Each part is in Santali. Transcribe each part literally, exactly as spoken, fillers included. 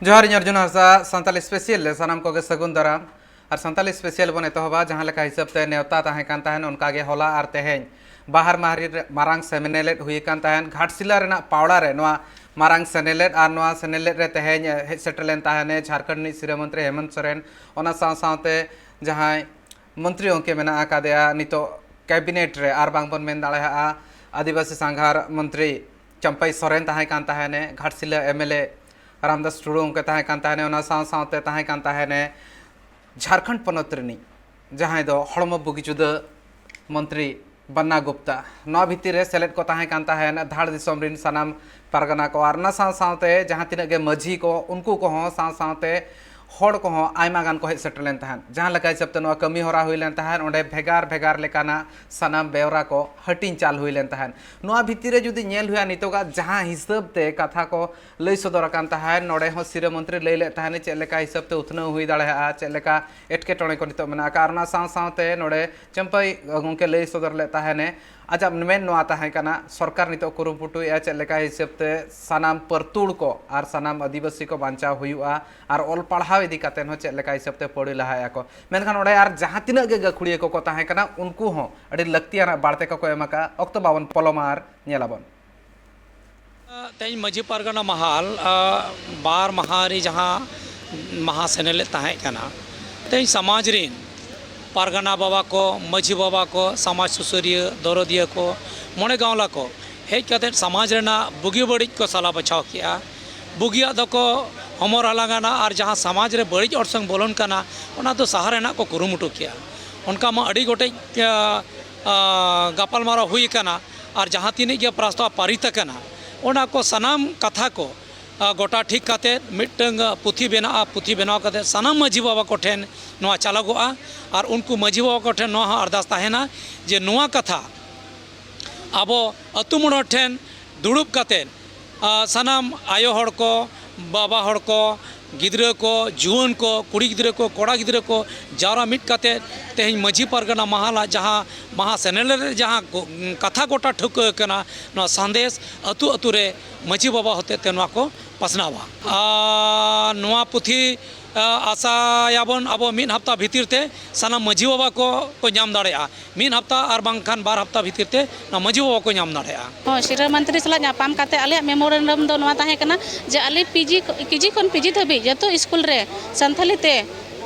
ᱡᱚᱦᱟᱨ, ᱤᱧ ᱚᱨᱡᱩᱱ ᱦᱟᱸᱥᱫᱟ, ᱥᱟᱱᱛᱟᱞᱤ ᱥᱯᱮᱥᱤᱭᱟᱞ ᱨᱮ ᱥᱟᱱᱟᱢ ᱠᱚᱜᱮ ᱥᱟᱹᱜᱩᱱ ᱫᱟᱨᱟᱢ᱾ ᱟᱨ ᱥᱟᱱᱛᱟᱞᱤ ᱥᱯᱮᱥᱤᱭᱟᱞ ᱵᱚᱱ ᱮᱛᱚᱦᱚᱵᱟ, ᱡᱟᱦᱟᱸ ᱞᱮᱠᱟ ᱦᱤᱥᱟᱹᱵ ᱛᱮ ᱱᱮᱣᱛᱟ ᱛᱟᱦᱮᱸ ᱠᱟᱱ ᱛᱟᱦᱮᱸᱱ, ᱚᱱᱠᱟ ᱜᱮ ᱦᱚᱞᱟ ᱟᱨ ᱛᱮᱦᱮᱧ ᱵᱟᱦᱟᱨ ᱢᱟᱦᱟᱨᱤ ᱨᱮ ᱢᱟᱨᱟᱝ ᱥᱮᱱᱮᱞᱮᱫ ᱦᱩᱭ ᱟᱠᱟᱱ ᱛᱟᱦᱮᱸᱱ ᱜᱷᱟᱴᱥᱤᱞᱟ ᱨᱮᱱᱟᱜ ᱯᱟᱣᱲᱟ ᱨᱮ ᱱᱚᱣᱟ ᱢᱟᱨᱟᱝ ᱥᱮᱱᱮᱞᱮᱫ᱾ ᱟᱨ ᱱᱚᱣᱟ ᱥᱮᱱᱮᱞᱮᱫ ᱨᱮ ᱛᱮᱦᱮᱧ ᱦᱮᱡ ᱥᱮᱴᱮᱨ ᱞᱮᱱ ᱛᱟᱦᱮᱸᱱᱮ ᱡᱷᱟᱲᱠᱷᱚᱸᱰ ᱨᱤᱱᱤᱡ ᱥᱤᱨᱟᱹ ᱢᱚᱱᱛᱨᱤ ᱦᱮᱢᱚᱱᱛ ᱥᱚᱨᱮᱱ, ᱚᱱᱟ ᱥᱟᱶ ᱥᱟᱶᱛᱮ ᱡᱟᱦᱟᱸᱭ ᱢᱚᱱᱛᱨᱤ ᱜᱚᱢᱠᱮ ᱢᱮᱱᱟᱜ ᱟᱠᱟᱫᱮᱭᱟ ᱱᱤᱛᱚᱜ ᱠᱮᱵᱤᱱᱮᱴ ᱨᱮ, ᱟᱨ ᱵᱟᱝ ᱵᱚᱱ ᱢᱮᱱ ᱫᱟᱲᱮᱭᱟᱜᱼᱟ ᱟᱹᱫᱤᱵᱟᱹᱥᱤ ᱥᱟᱸᱜᱷᱟᱨ ᱢᱚᱱᱛᱨᱤ ᱪᱟᱢᱯᱟᱭ ᱥᱚᱨᱮᱱ ᱛᱟᱦᱮᱸ ᱠᱟᱱ ᱛᱟᱦᱮᱸᱱᱮ, Ghatshila M L A Ramdas Tudu ᱜᱚᱢᱠᱮ ᱛᱟᱦᱮᱸ ᱠᱟᱱ ᱛᱟᱦᱮᱸᱱᱮ, ᱚᱱᱟ ᱥᱟᱶ ᱥᱟᱶᱛᱮ ᱛᱟᱦᱮᱸ ᱠᱟᱱ ᱛᱟᱦᱮᱸᱱᱮ ᱡᱷᱟᱲᱠᱷᱚᱸᱰ ᱯᱚᱱᱚᱛ ᱨᱤᱱᱤᱡ ᱡᱟᱦᱟᱸᱭ ᱫᱚ ᱦᱚᱲᱢᱚ ᱵᱩᱜᱤ ᱡᱩᱫᱟᱹ ᱢᱚᱱᱛᱨᱤ ᱵᱟᱱᱱᱟ ᱜᱩᱯᱛᱟ, ᱱᱚᱣᱟ ᱵᱷᱤᱛᱤᱨ ᱨᱮ ᱥᱮᱞᱮᱫ ᱠᱚ ᱛᱟᱦᱮᱸ ᱠᱟᱱ ᱛᱟᱦᱮᱸᱱ ᱫᱷᱟᱲ ᱫᱤᱥᱚᱢ ᱨᱤᱱ ᱥᱟᱱᱟᱢ ᱯᱟᱨᱜᱟᱱᱟ ᱠᱚ, ᱟᱨ ᱚᱱᱟ ᱥᱟᱶ ᱥᱟᱶᱛᱮ ᱡᱟᱦᱟᱸ ᱛᱤᱱᱟᱹᱜ ᱜᱮ ᱢᱟᱹᱡᱷᱤ ᱠᱚ, ᱩᱱᱠᱩ ᱠᱚᱦᱚᱸ ᱥᱟᱶ ᱥᱟᱶᱛᱮ ᱦᱚᱲ ᱠᱚᱦᱚᱸ ᱟᱭᱢᱟ ᱜᱟᱱ ᱠᱚ ᱦᱮᱡ ᱥᱮᱴᱮᱨ ᱞᱮᱱ ᱛᱟᱦᱮᱸᱫ᱾ ᱡᱟᱦᱟᱸ ᱞᱮᱠᱟ ᱦᱤᱥᱟᱹᱵ ᱛᱮ ᱱᱚᱣᱟ ᱠᱟᱹᱢᱤ ᱦᱚᱨᱟ ᱦᱩᱭ ᱞᱮᱱ ᱛᱟᱦᱮᱸᱫ, ᱚᱸᱰᱮ ᱵᱷᱮᱜᱟᱨ ᱵᱷᱮᱜᱟᱨ ᱞᱮᱠᱟᱱᱟᱜ ᱥᱟᱱᱟᱢ ᱵᱮᱣᱨᱟ ᱠᱚ ᱦᱟᱹᱴᱤᱧ ᱪᱟᱞ ᱦᱩᱭ ᱞᱮᱱ ᱛᱟᱦᱮᱸᱫ᱾ ᱱᱚᱣᱟ ᱵᱷᱤᱛᱤᱨ ᱨᱮ ᱡᱩᱫᱤ ᱧᱮᱞ ᱦᱩᱭᱩᱜᱼᱟ, ᱱᱤᱛᱚᱜᱟᱜ ᱡᱟᱦᱟᱸ ᱦᱤᱥᱟᱹᱵ ᱛᱮ ᱠᱟᱛᱷᱟ ᱠᱚ ᱞᱟᱹᱭ ᱥᱚᱫᱚᱨ ᱟᱠᱟᱱ ᱛᱟᱦᱮᱸᱫ, ᱱᱚᱰᱮ ᱦᱚᱸ ᱥᱤᱨᱟᱹ ᱢᱚᱱᱛᱨᱤ ᱞᱟᱹᱭ ᱞᱮᱫ ᱛᱟᱦᱮᱸᱫ ᱪᱮᱫ ᱞᱮᱠᱟ ᱦᱤᱥᱟᱹᱵ ᱛᱮ ᱩᱛᱱᱟᱹᱣ ᱦᱩᱭ ᱫᱟᱲᱮᱭᱟᱜᱼᱟ, ᱪᱮᱫ ᱞᱮᱠᱟ ᱮᱴᱠᱮᱴᱚᱬᱮ ᱠᱚ ᱱᱤᱛᱚᱜ ᱢᱮᱱᱟᱜ ᱟᱠᱟᱫᱼᱟ᱾ ᱟᱨ ᱚᱱᱟ ᱥᱟᱶ ᱥᱟᱶᱛᱮ ᱱᱚᱰᱮ ᱪᱟᱢᱯᱟᱭ ᱜᱚᱢᱠᱮ ᱞᱟᱹᱭ ᱥᱚᱫᱚᱨ ᱞᱮᱫ ᱛᱟᱦᱮᱸᱱᱮ, ᱟᱡᱟᱜ ᱢᱮᱱ ᱱᱚᱣᱟ ᱛᱟᱦᱮᱸ ᱠᱟᱱᱟ, ᱥᱚᱨᱠᱟᱨ ᱱᱤᱛᱚᱜ ᱠᱩᱨᱩᱢᱩᱴᱩᱭᱮᱫᱼᱟ ᱪᱮᱫ ᱞᱮᱠᱟ ᱦᱤᱥᱟᱹᱵ ᱛᱮ ᱥᱟᱱᱟᱢ ᱯᱟᱹᱨᱛᱩᱲ ᱠᱚ ᱟᱨ ᱥᱟᱱᱟᱢ ᱟᱹᱫᱤᱵᱟᱹᱥᱤ ᱠᱚ ᱵᱟᱧᱪᱟᱣ ᱦᱩᱭᱩᱜᱼᱟ, ᱟᱨ ᱚᱞ ᱯᱟᱲᱦᱟᱣ ᱤᱫᱤ ᱠᱟᱛᱮ ᱦᱚᱸ ᱪᱮᱫ ᱞᱮᱠᱟ ᱦᱤᱥᱟᱹᱵ ᱛᱮ ᱯᱟᱹᱲᱤ ᱞᱟᱦᱟᱭᱟᱠᱚ᱾ ᱢᱮᱱᱠᱷᱟᱱ ᱚᱸᱰᱮ ᱟᱨ ᱡᱟᱦᱟᱸ ᱛᱤᱱᱟᱹᱜ ᱜᱮ ᱜᱟᱹᱠᱷᱩᱲᱤᱭᱟᱹ ᱠᱚᱠᱚ ᱛᱟᱦᱮᱸ ᱠᱟᱱᱟ, ᱩᱱᱠᱩ ᱦᱚᱸ ᱟᱹᱰᱤ ᱞᱟᱹᱠᱛᱤᱭᱟᱱᱟᱜ ᱵᱟᱨᱛᱮ ᱠᱚᱠᱚ ᱮᱢ ᱟᱠᱟᱫᱼᱟ᱾ ᱚᱠᱛᱚ ᱵᱟᱵᱚᱱ ᱯᱚᱞᱚᱢᱟ ᱟᱨ ᱧᱮᱞᱟᱵᱚᱱ᱾ ᱛᱮᱦᱮᱧ ᱢᱟᱹᱡᱷᱤ ᱯᱟᱨᱜᱟᱱᱟ ᱢᱟᱦᱟᱞ, ᱟ, ᱵᱟᱨ ᱢᱟᱦᱟ ᱨᱮ ᱡᱟᱦᱟᱸ ᱢᱟᱦᱟ ᱥᱮᱱᱮᱞᱮᱫ ᱛᱟᱦᱮᱸ ᱠᱟᱱᱟ, ᱛᱮᱦᱮᱧ ᱥᱚᱢᱟᱡᱽ ᱨᱤᱱ ᱯᱟᱨᱜᱟᱱᱟ ᱵᱟᱵᱟ ᱠᱚ, ᱢᱟᱹᱡᱷᱤ ᱵᱟᱵᱟ ᱠᱚ, ᱥᱚᱢᱟᱡᱽ ᱥᱩᱥᱟᱹᱨᱤᱭᱟᱹ, ᱫᱚᱨᱚᱫᱤᱭᱟᱹ ᱠᱚ, ᱢᱚᱬᱮ ᱜᱟᱶᱞᱟ ᱠᱚ ᱦᱮᱡ ᱠᱟᱛᱮᱫ ᱥᱚᱢᱟᱡᱽ ᱨᱮᱱᱟᱜ ᱵᱩᱜᱤ ᱵᱟᱹᱲᱤᱡ ᱠᱚ ᱥᱟᱞᱟ ᱵᱟᱪᱷᱟᱣ ᱠᱮᱜᱼᱟ᱾ ᱵᱩᱜᱤᱭᱟᱜ ᱫᱚᱠᱚ ᱦᱚᱢᱚᱨ ᱦᱟᱞᱟᱝ ᱟᱱᱟ ᱟᱨ ᱡᱟᱦᱟᱸ ᱥᱚᱢᱟᱡᱽ ᱨᱮ ᱵᱟᱹᱲᱤᱡ ᱚᱨᱥᱚᱝ ᱵᱚᱞᱚᱱ ᱠᱟᱱᱟ, ᱚᱱᱟ ᱫᱚ ᱥᱟᱦᱟ ᱨᱮᱱᱟᱜ ᱠᱚ ᱠᱩᱨᱩᱢᱩᱴᱩ ᱠᱮᱜᱼᱟ᱾ ᱚᱱᱠᱟ ᱢᱟ ᱟᱹᱰᱤ ᱜᱚᱴᱮᱡ, ᱟ, ᱟ, ᱜᱟᱯᱟᱞᱢᱟᱨᱟᱣ ᱦᱩᱭ ᱟᱠᱟᱱᱟ᱾ ᱟᱨ ᱡᱟᱦᱟᱸ ᱛᱤᱱᱟᱹᱜ ᱜᱮ ᱯᱨᱟᱥᱛᱟᱵ ᱯᱟᱨᱤᱛ ᱟᱠᱟᱱᱟ, ᱚᱱᱟ ᱠᱚ ᱥᱟᱱᱟᱢ ᱠᱟᱛᱷᱟ ᱠᱚ, ᱟ, ᱜᱚᱴᱟ ᱴᱷᱤᱠ ᱠᱟᱛᱮ ᱢᱤᱫᱴᱟᱝ, ᱟ, ᱯᱩᱛᱷᱤ ᱵᱮᱱᱟᱜᱼᱟ᱾ ᱯᱩᱛᱷᱤ ᱵᱮᱱᱟᱣ ᱠᱟᱛᱮ ᱥᱟᱱᱟᱢ ᱢᱟᱹᱡᱷᱤ ᱵᱟᱵᱟ ᱠᱚᱴᱷᱮᱱ ᱱᱚᱣᱟ ᱪᱟᱞᱟᱜᱚᱜᱼᱟ᱾ ᱟᱨ ᱩᱱᱠᱩ ᱢᱟᱹᱡᱷᱤ ᱵᱟᱵᱟ ᱠᱚᱴᱷᱮᱱ ᱱᱚᱣᱟ ᱦᱚᱸ ᱟᱨᱫᱟᱥ ᱛᱟᱦᱮᱱᱟ ᱡᱮ ᱱᱚᱣᱟ ᱠᱟᱛᱷᱟ ᱟᱵᱚ ᱟᱹᱛᱩ ᱢᱚᱬᱮ ᱦᱚᱲ ᱴᱷᱮᱱ ᱫᱩᱲᱩᱵ ᱠᱟᱛᱮ, ᱟ, ᱥᱟᱱᱟᱢ ᱟᱭᱳ ᱦᱚᱲ ᱠᱚ, ᱵᱟᱵᱟ ᱦᱚᱲ ᱠᱚ, ᱜᱤᱫᱽᱨᱟᱹ ᱠᱚ, ᱡᱩᱣᱟᱹᱱ ᱠᱚ, ᱠᱩᱲᱤ ᱜᱤᱫᱽᱨᱟᱹ ᱠᱚ, ᱠᱚᱲᱟ ᱜᱤᱫᱽᱨᱟᱹ ᱠᱚ ᱡᱟᱣᱨᱟ ᱢᱤᱫ ᱠᱟᱛᱮ ᱛᱮᱦᱮᱧ ᱢᱟᱹᱡᱷᱤ ᱯᱟᱨᱜᱟᱱᱟ ᱢᱟᱦᱟᱞᱟ ᱡᱟᱦᱟᱸ ᱢᱟᱦᱟ ᱥᱮᱱᱮᱞ ᱨᱮ ᱡᱟᱦᱟᱸ ᱠᱟᱛᱷᱟ ᱜᱚᱴᱟ ᱴᱷᱟᱹᱣᱠᱟᱹ ᱟᱠᱟᱱᱟ, ᱱᱚᱣᱟ ᱥᱟᱸᱫᱮᱥ ᱟᱹᱛᱩ ᱟᱹᱛᱩ ᱨᱮ ᱢᱟᱹᱡᱷᱤ ᱵᱟᱵᱟ ᱦᱚᱛᱮ ᱛᱮ ᱱᱚᱣᱟ ᱠᱚ ᱯᱟᱥᱱᱟᱣᱟ᱾ ᱟᱨ ᱱᱚᱣᱟ ᱯᱩᱛᱷᱤ, ᱟ, ᱟᱥᱟᱭᱟᱵᱚᱱ ᱟᱵᱚ ᱢᱤᱫ ᱦᱟᱯᱛᱟ ᱵᱷᱤᱛᱤᱨ ᱛᱮ ᱥᱟᱱᱟᱢ ᱢᱟᱹᱡᱷᱤ ᱵᱟᱵᱟ ᱠᱚ ᱠᱚ ᱧᱟᱢ ᱫᱟᱲᱮᱭᱟᱜᱼᱟ᱾ ᱢᱤᱫ ᱦᱟᱯᱛᱟ ᱟᱨ ᱵᱟᱝᱠᱷᱟᱱ ᱵᱟᱨ ᱦᱟᱯᱛᱟ ᱵᱷᱤᱛᱤᱨ ᱛᱮ ᱱᱚᱣᱟ ᱢᱟᱹᱡᱷᱤ ᱵᱟᱵᱟ ᱠᱚ ᱧᱟᱢ ᱫᱟᱲᱮᱭᱟᱜᱼᱟ᱾ ᱦᱚᱸ, ᱥᱤᱨᱟᱹ ᱢᱚᱱᱛᱨᱤ ᱥᱟᱞᱟᱜ ᱧᱟᱯᱟᱢ ᱠᱟᱛᱮ ᱟᱞᱮᱭᱟᱜ ᱢᱮᱢᱳᱨᱮᱱᱰᱟᱢ ᱫᱚ ᱱᱚᱣᱟ ᱛᱟᱦᱮᱸ ᱠᱟᱱᱟ ᱡᱮ ᱟᱞᱮ ᱯᱤᱡᱤ, ᱠᱮᱡᱤ ᱠᱷᱚᱱ ᱯᱤᱡᱤ ᱫᱷᱟᱹᱵᱤᱡ ᱡᱚᱛᱚ ᱥᱠᱩᱞ ᱨᱮ ᱥᱟᱱᱛᱷᱟᱞᱤ ᱛᱮ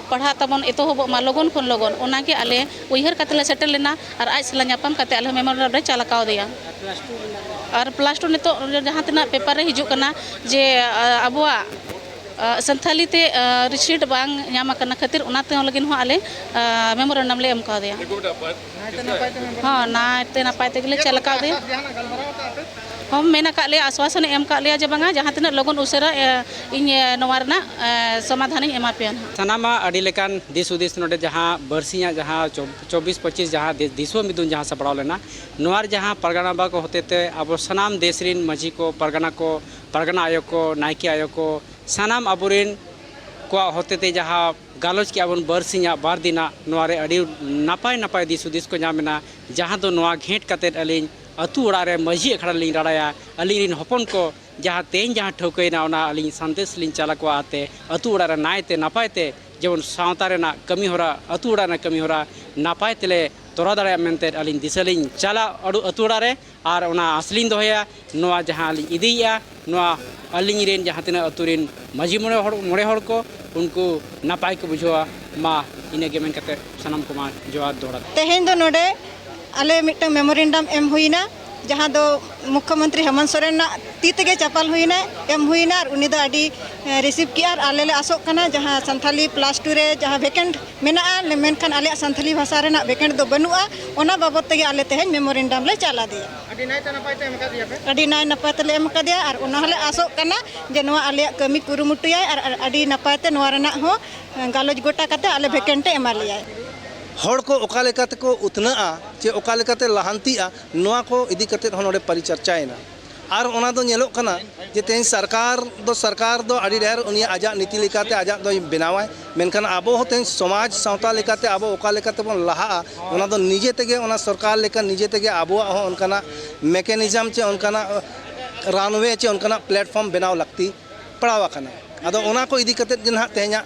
ᱯᱟᱲᱦᱟᱜ ᱛᱟᱵᱚᱱ ᱮᱛᱚᱦᱚᱵᱚᱜ ᱢᱟ ᱞᱚᱜᱚᱱ ᱠᱷᱚᱱ ᱞᱚᱜᱚᱱ, ᱚᱱᱟᱜᱮ ᱟᱞᱮ ᱩᱭᱦᱟᱹᱨ ᱠᱟᱛᱮ ᱞᱮ ᱥᱮᱴᱮᱨ ᱞᱮᱱᱟ ᱟᱨ ᱟᱡ ᱥᱟᱞᱟᱜ ᱧᱟᱯᱟᱢ ᱠᱟᱛᱮ ᱟᱞᱮ ᱦᱚᱸ ᱢᱮᱢᱳᱨᱮᱱᱰᱟᱢ ᱞᱮ ᱪᱟᱞ ᱟᱠᱟᱣᱫᱮᱭᱟ᱾ ᱟᱨ ᱯᱞᱟᱥ ᱴᱩ ᱱᱤᱛᱚᱜ ᱡᱟᱦᱟᱸ ᱛᱤᱱᱟᱹᱜ ᱯᱮᱯᱟᱨ ᱨᱮ ᱦᱤᱡᱩᱜ ᱠᱟᱱᱟ ᱡᱮ, ᱟ, ᱟᱵᱚᱣᱟᱜ ᱟ, ᱥᱟᱱᱛᱷᱟᱞᱤ ᱛᱮ, ᱟ, ᱨᱤᱥᱤᱴ ᱵᱟᱝ ᱧᱟᱢ ᱟᱠᱟᱱᱟ ᱠᱷᱟᱹᱛᱤᱨ, ᱚᱱᱟ ᱛᱮᱦᱚᱸ ᱞᱟᱹᱜᱤᱫ ᱦᱚᱸ ᱟᱞᱮ, ᱟ, ᱢᱮᱢᱳᱨᱮᱱᱰᱟᱢ ᱞᱮ ᱮᱢ ᱠᱟᱣᱫᱮᱭᱟ᱾ ᱦᱚᱸ, ᱱᱟᱭᱛᱮ ᱱᱟᱯᱟᱭ ᱛᱮᱜᱮ ᱞᱮ ᱪᱟᱞ ᱟᱠᱟᱣᱫᱮᱭᱟ᱾ ᱦᱚᱸ, ᱢᱮᱱ ᱟᱠᱟᱫ ᱞᱮᱭᱟ, ᱟᱥᱣᱟᱥᱚᱱᱮ ᱮᱢ ᱟᱠᱟᱫ ᱞᱮᱭᱟ ᱡᱮ ᱵᱟᱝᱟ, ᱡᱟᱦᱟᱸ ᱛᱤᱱᱟᱹᱜ ᱞᱚᱜᱚᱱ ᱩᱥᱟᱹᱨᱟ, ᱮ, ᱤᱧ, ᱮ, ᱱᱚᱣᱟ ᱨᱮᱱᱟᱜ, ᱮ, ᱥᱚᱢᱟᱫᱷᱟᱱᱤᱧ ᱮᱢᱟ ᱯᱮᱭᱟ ᱱᱟᱦᱟᱜ᱾ ᱥᱟᱱᱟᱢᱟᱜ ᱟᱹᱰᱤ ᱞᱮᱠᱟᱱ ᱫᱤᱥ ᱦᱩᱫᱤᱥ ᱱᱚᱰᱮ ᱡᱟᱦᱟᱸ ᱵᱟᱨᱥᱤᱧᱟᱜ ᱡᱟᱦᱟᱸ ᱪᱚᱵ-, ᱪᱚᱵᱵᱤᱥ ᱯᱚᱸᱪᱤᱥ ᱡᱟᱦᱟᱸ ᱫᱤ-, ᱫᱤᱥᱚᱢ ᱢᱤᱫᱩᱱ ᱡᱟᱦᱟᱸ ᱥᱟᱯᱲᱟᱣ ᱞᱮᱱᱟ, ᱱᱚᱣᱟ ᱨᱮ ᱡᱟᱦᱟᱸ ᱯᱟᱨᱜᱟᱱᱟ ᱵᱟᱵᱟ ᱠᱚ ᱦᱚᱛᱮᱛᱮ ᱟᱵᱚ ᱥᱟᱱᱟᱢ ᱫᱮᱥ ᱨᱤᱱ ᱢᱟᱹᱡᱷᱤ ᱠᱚ, ᱯᱟᱨᱜᱟᱱᱟ ᱠᱚ, ᱯᱟᱨᱜᱟᱱᱟ ᱟᱭᱳ ᱠᱚ, ᱱᱟᱭᱠᱮ ᱟᱭᱳ ᱠᱚ, ᱥᱟᱱᱟᱢ ᱟᱵᱚᱨᱮᱱ ᱠᱚᱣᱟᱜ ᱦᱚᱛᱮᱛᱮ ᱡᱟᱦᱟᱸ ᱜᱟᱞᱚᱪ ᱠᱮᱜᱼᱟ ᱵᱚᱱ ᱵᱟᱨ ᱥᱤᱧᱟᱜ ᱵᱟᱨ ᱫᱤᱱᱟᱜ, ᱱᱚᱣᱟ ᱨᱮ ᱟᱹᱰᱤ ᱱᱟᱯᱟᱭ ᱱᱟᱯᱟᱭ ᱫᱤᱥ ᱦᱩᱫᱤᱥ ᱠᱚ ᱧᱟᱢ ᱮᱱᱟ, ᱡᱟᱦᱟᱸ ᱫᱚ ᱱᱚᱣᱟ ᱜᱷᱮᱸᱴ ᱠᱟᱛᱮᱫ ᱟᱹᱞᱤᱧ ᱟᱹᱛᱩ ᱚᱲᱟᱜ ᱨᱮ ᱢᱟᱹᱡᱷᱤ ᱟᱠᱷᱲᱟ ᱨᱮᱞᱤᱧ ᱨᱟᱲᱟᱭᱟ᱾ ᱟᱹᱞᱤᱧ ᱨᱮᱱ ᱦᱚᱯᱚᱱ ᱠᱚ ᱡᱟᱦᱟᱸ ᱛᱮᱦᱮᱧ ᱡᱟᱦᱟᱸ ᱴᱷᱟᱹᱣᱠᱟᱹᱭᱮᱱᱟ, ᱚᱱᱟ ᱟᱹᱞᱤᱧ ᱥᱟᱸᱫᱮᱥ ᱞᱤᱧ ᱪᱟᱞ ᱟᱠᱚᱣᱟ, ᱟᱛᱮ ᱟᱹᱛᱩ ᱚᱲᱟᱜ ᱨᱮ ᱱᱟᱭᱛᱮ ᱱᱟᱯᱟᱭ ᱛᱮ ᱡᱮᱢᱚᱱ ᱥᱟᱶᱛᱟ ᱨᱮᱱᱟᱜ ᱠᱟᱹᱢᱤ ᱦᱚᱨᱟ, ᱟᱹᱛᱩ ᱚᱲᱟᱜ ᱨᱮᱱᱟᱜ ᱠᱟᱹᱢᱤ ᱦᱚᱨᱟ ᱱᱟᱯᱟᱭ ᱛᱮᱞᱮ ᱛᱚᱨᱟᱣ ᱫᱟᱲᱮᱭᱟᱜ ᱢᱮᱱᱛᱮ ᱟᱹᱞᱤᱧ ᱫᱤᱥᱟᱹ ᱞᱤᱧ ᱪᱟᱞᱟ ᱟᱹᱰᱩ-, ᱟᱹᱛᱩ ᱚᱲᱟᱜ ᱨᱮ᱾ ᱟᱨ ᱚᱱᱟ ᱟᱸᱥ ᱞᱤᱧ ᱫᱚᱦᱚᱭᱟ, ᱱᱚᱣᱟ ᱡᱟᱦᱟᱸ ᱞᱤᱧ ᱤᱫᱤᱭᱮᱫᱼᱟ, ᱱᱚᱣᱟ ᱟᱹᱞᱤᱧ ᱨᱮᱱ ᱡᱟᱦᱟᱸ ᱛᱤᱱᱟᱹᱜ ᱟᱹᱛᱩ ᱨᱮᱱ ᱢᱟᱹᱡᱷᱤ ᱢᱚᱬᱮ ᱦᱚᱲ, ᱢᱚᱬᱮ ᱦᱚᱲ ᱠᱚ, ᱩᱱᱠᱩ ᱱᱟᱯᱟᱭ ᱠᱚ ᱵᱩᱡᱷᱟᱹᱣᱟ᱾ ᱢᱟ, ᱤᱱᱟᱹᱜᱮ ᱢᱮᱱ ᱠᱟᱛᱮ ᱥᱟᱱᱟᱢ ᱠᱚᱢᱟ ᱡᱚᱦᱟᱨ ᱫᱚᱦᱲᱟ᱾ ᱛᱮᱦᱮᱧ ᱫᱚ ᱱᱚᱰᱮ ᱟᱞᱮ ᱢᱤᱫᱴᱟᱝ ᱢᱮᱢᱳᱨᱮᱱᱰᱟᱢ ᱮᱢ ᱦᱩᱭᱱᱟ, ᱡᱟᱦᱟᱸ ᱫᱚ ᱢᱩᱠᱠᱷᱚ ᱢᱚᱱᱛᱨᱤ ᱦᱮᱢᱚᱱᱛ ᱥᱚᱨᱮᱱᱟᱜ ᱛᱤ ᱛᱮᱜᱮ ᱪᱟᱯᱟᱞ ᱦᱩᱭᱱᱟ, ᱮᱢ ᱦᱩᱭᱱᱟ, ᱟᱨ ᱩᱱᱤ ᱫᱚ ᱟᱹᱰᱤ, ᱮ, ᱨᱤᱥᱤᱵᱷ ᱠᱮᱜᱼᱟ᱾ ᱟᱨ ᱟᱞᱮ ᱞᱮ ᱟᱥᱚᱜ ᱠᱟᱱᱟ ᱡᱟᱦᱟᱸ ᱥᱟᱱᱛᱷᱟᱞᱤ ᱯᱞᱟᱥ ᱴᱩ ᱨᱮ ᱡᱟᱦᱟᱸ ᱵᱷᱮᱠᱮᱱᱴ ᱢᱮᱱᱟᱜᱼᱟ, ᱞᱮ-, ᱢᱮᱱᱠᱷᱟᱱ ᱟᱞᱮᱭᱟᱜ ᱥᱟᱱᱛᱷᱟᱞᱤ ᱵᱷᱟᱥᱟ ᱨᱮᱱᱟᱜ ᱵᱷᱮᱠᱮᱱᱴ ᱫᱚ ᱵᱟᱹᱱᱩᱜᱼᱟ, ᱚᱱᱟ ᱵᱟᱵᱚᱫ ᱛᱮᱜᱮ ᱟᱞᱮ ᱛᱮᱦᱮᱧ ᱢᱮᱢᱳᱨᱮᱱᱰᱟᱢ ᱞᱮ ᱪᱟᱞ ᱟᱫᱮᱭᱟ᱾ ᱟᱹᱰᱤ ᱱᱟᱭᱛᱮ ᱱᱟᱯᱟᱭ ᱛᱮ ᱮᱢ ᱟᱠᱟᱫᱮᱭᱟ ᱯᱮ᱾ ᱟᱹᱰᱤ ᱱᱟᱭ ᱱᱟᱯᱟᱭ ᱛᱮᱞᱮ ᱮᱢ ᱟᱠᱟᱫᱮᱭᱟ, ᱟᱨ ᱚᱱᱟ ᱦᱚᱸᱞᱮ ᱟᱥᱚᱜ ᱠᱟᱱᱟ ᱡᱮ ᱱᱚᱣᱟ ᱟᱞᱮᱭᱟᱜ ᱠᱟᱹᱢᱤ ᱠᱩᱨᱩᱢᱩᱴᱩᱭᱟᱭ ᱟᱨ, ᱟᱨ ᱟᱹᱰᱤ ᱱᱟᱯᱟᱭ ᱛᱮ ᱱᱚᱣᱟ ᱨᱮᱱᱟᱜ ᱦᱚᱸ ᱜᱟᱞᱚᱪ ᱜᱚᱴᱟ ᱠᱟᱛᱮ ᱟᱞᱮ ᱵᱷᱮᱠᱮᱱᱴ ᱮ ᱮᱢᱟ ᱞᱮᱭᱟᱭ᱾ ᱦᱚᱲ ᱠᱚ ᱚᱠᱟ ᱞᱮᱠᱟ ᱛᱮᱠᱚ ᱩᱛᱱᱟᱹᱜᱼᱟ ᱪᱮ ᱚᱠᱟ ᱞᱮᱠᱟᱛᱮ ᱞᱟᱦᱟᱱᱛᱤᱜᱼᱟ, ᱱᱚᱣᱟ ᱠᱚ ᱤᱫᱤ ᱠᱟᱛᱮ ᱦᱚᱸ ᱱᱚᱰᱮ ᱯᱟᱨᱤᱪᱟᱨᱪᱟᱭᱮᱱᱟ᱾ ᱟᱨ ᱚᱱᱟ ᱫᱚ ᱧᱮᱞᱚᱜ ᱠᱟᱱᱟ ᱡᱮ ᱛᱮᱦᱮᱧ ᱥᱚᱨᱠᱟᱨ ᱫᱚ, ᱥᱚᱨᱠᱟᱨ ᱫᱚ ᱟᱹᱰᱤ ᱰᱷᱮᱨ ᱩᱱᱤᱭᱟᱜ ᱟᱡᱟᱜ ᱱᱤᱛᱤ ᱞᱮᱠᱟᱛᱮ ᱟᱡᱟᱜ ᱫᱚᱭ ᱵᱮᱱᱟᱣᱟᱭ, ᱢᱮᱱᱠᱷᱟᱱ ᱟᱵᱚ ᱦᱚᱸ ᱛᱮᱦᱮᱧ ᱥᱚᱢᱟᱡᱽ ᱥᱟᱶᱛᱟ ᱞᱮᱠᱟᱛᱮ ᱟᱵᱚ ᱚᱠᱟ ᱞᱮᱠᱟ ᱛᱮᱵᱚᱱ ᱞᱟᱦᱟᱜᱼᱟ, ᱚᱱᱟ ᱫᱚ ᱱᱤᱡᱮ ᱛᱮᱜᱮ, ᱚᱱᱟ ᱥᱚᱨᱠᱟᱨ ᱞᱮᱠᱟ ᱱᱤᱡᱮ ᱛᱮᱜᱮ ᱟᱵᱚᱣᱟᱜ ᱦᱚᱸ ᱚᱱᱠᱟᱱᱟᱜ mechanism ᱪᱮ ᱚᱱᱠᱟᱱᱟᱜ runway ᱪᱮ ᱚᱱᱠᱟᱱᱟᱜ platform ᱵᱮᱱᱟᱣ ᱞᱟᱹᱠᱛᱤ ᱯᱟᱲᱟᱣ ᱟᱠᱟᱱᱟ᱾ ᱟᱫᱚ ᱚᱱᱟ ᱠᱚ ᱤᱫᱤ ᱠᱟᱛᱮᱫ ᱜᱮ ᱱᱟᱦᱟᱜ ᱛᱮᱦᱮᱧᱟᱜ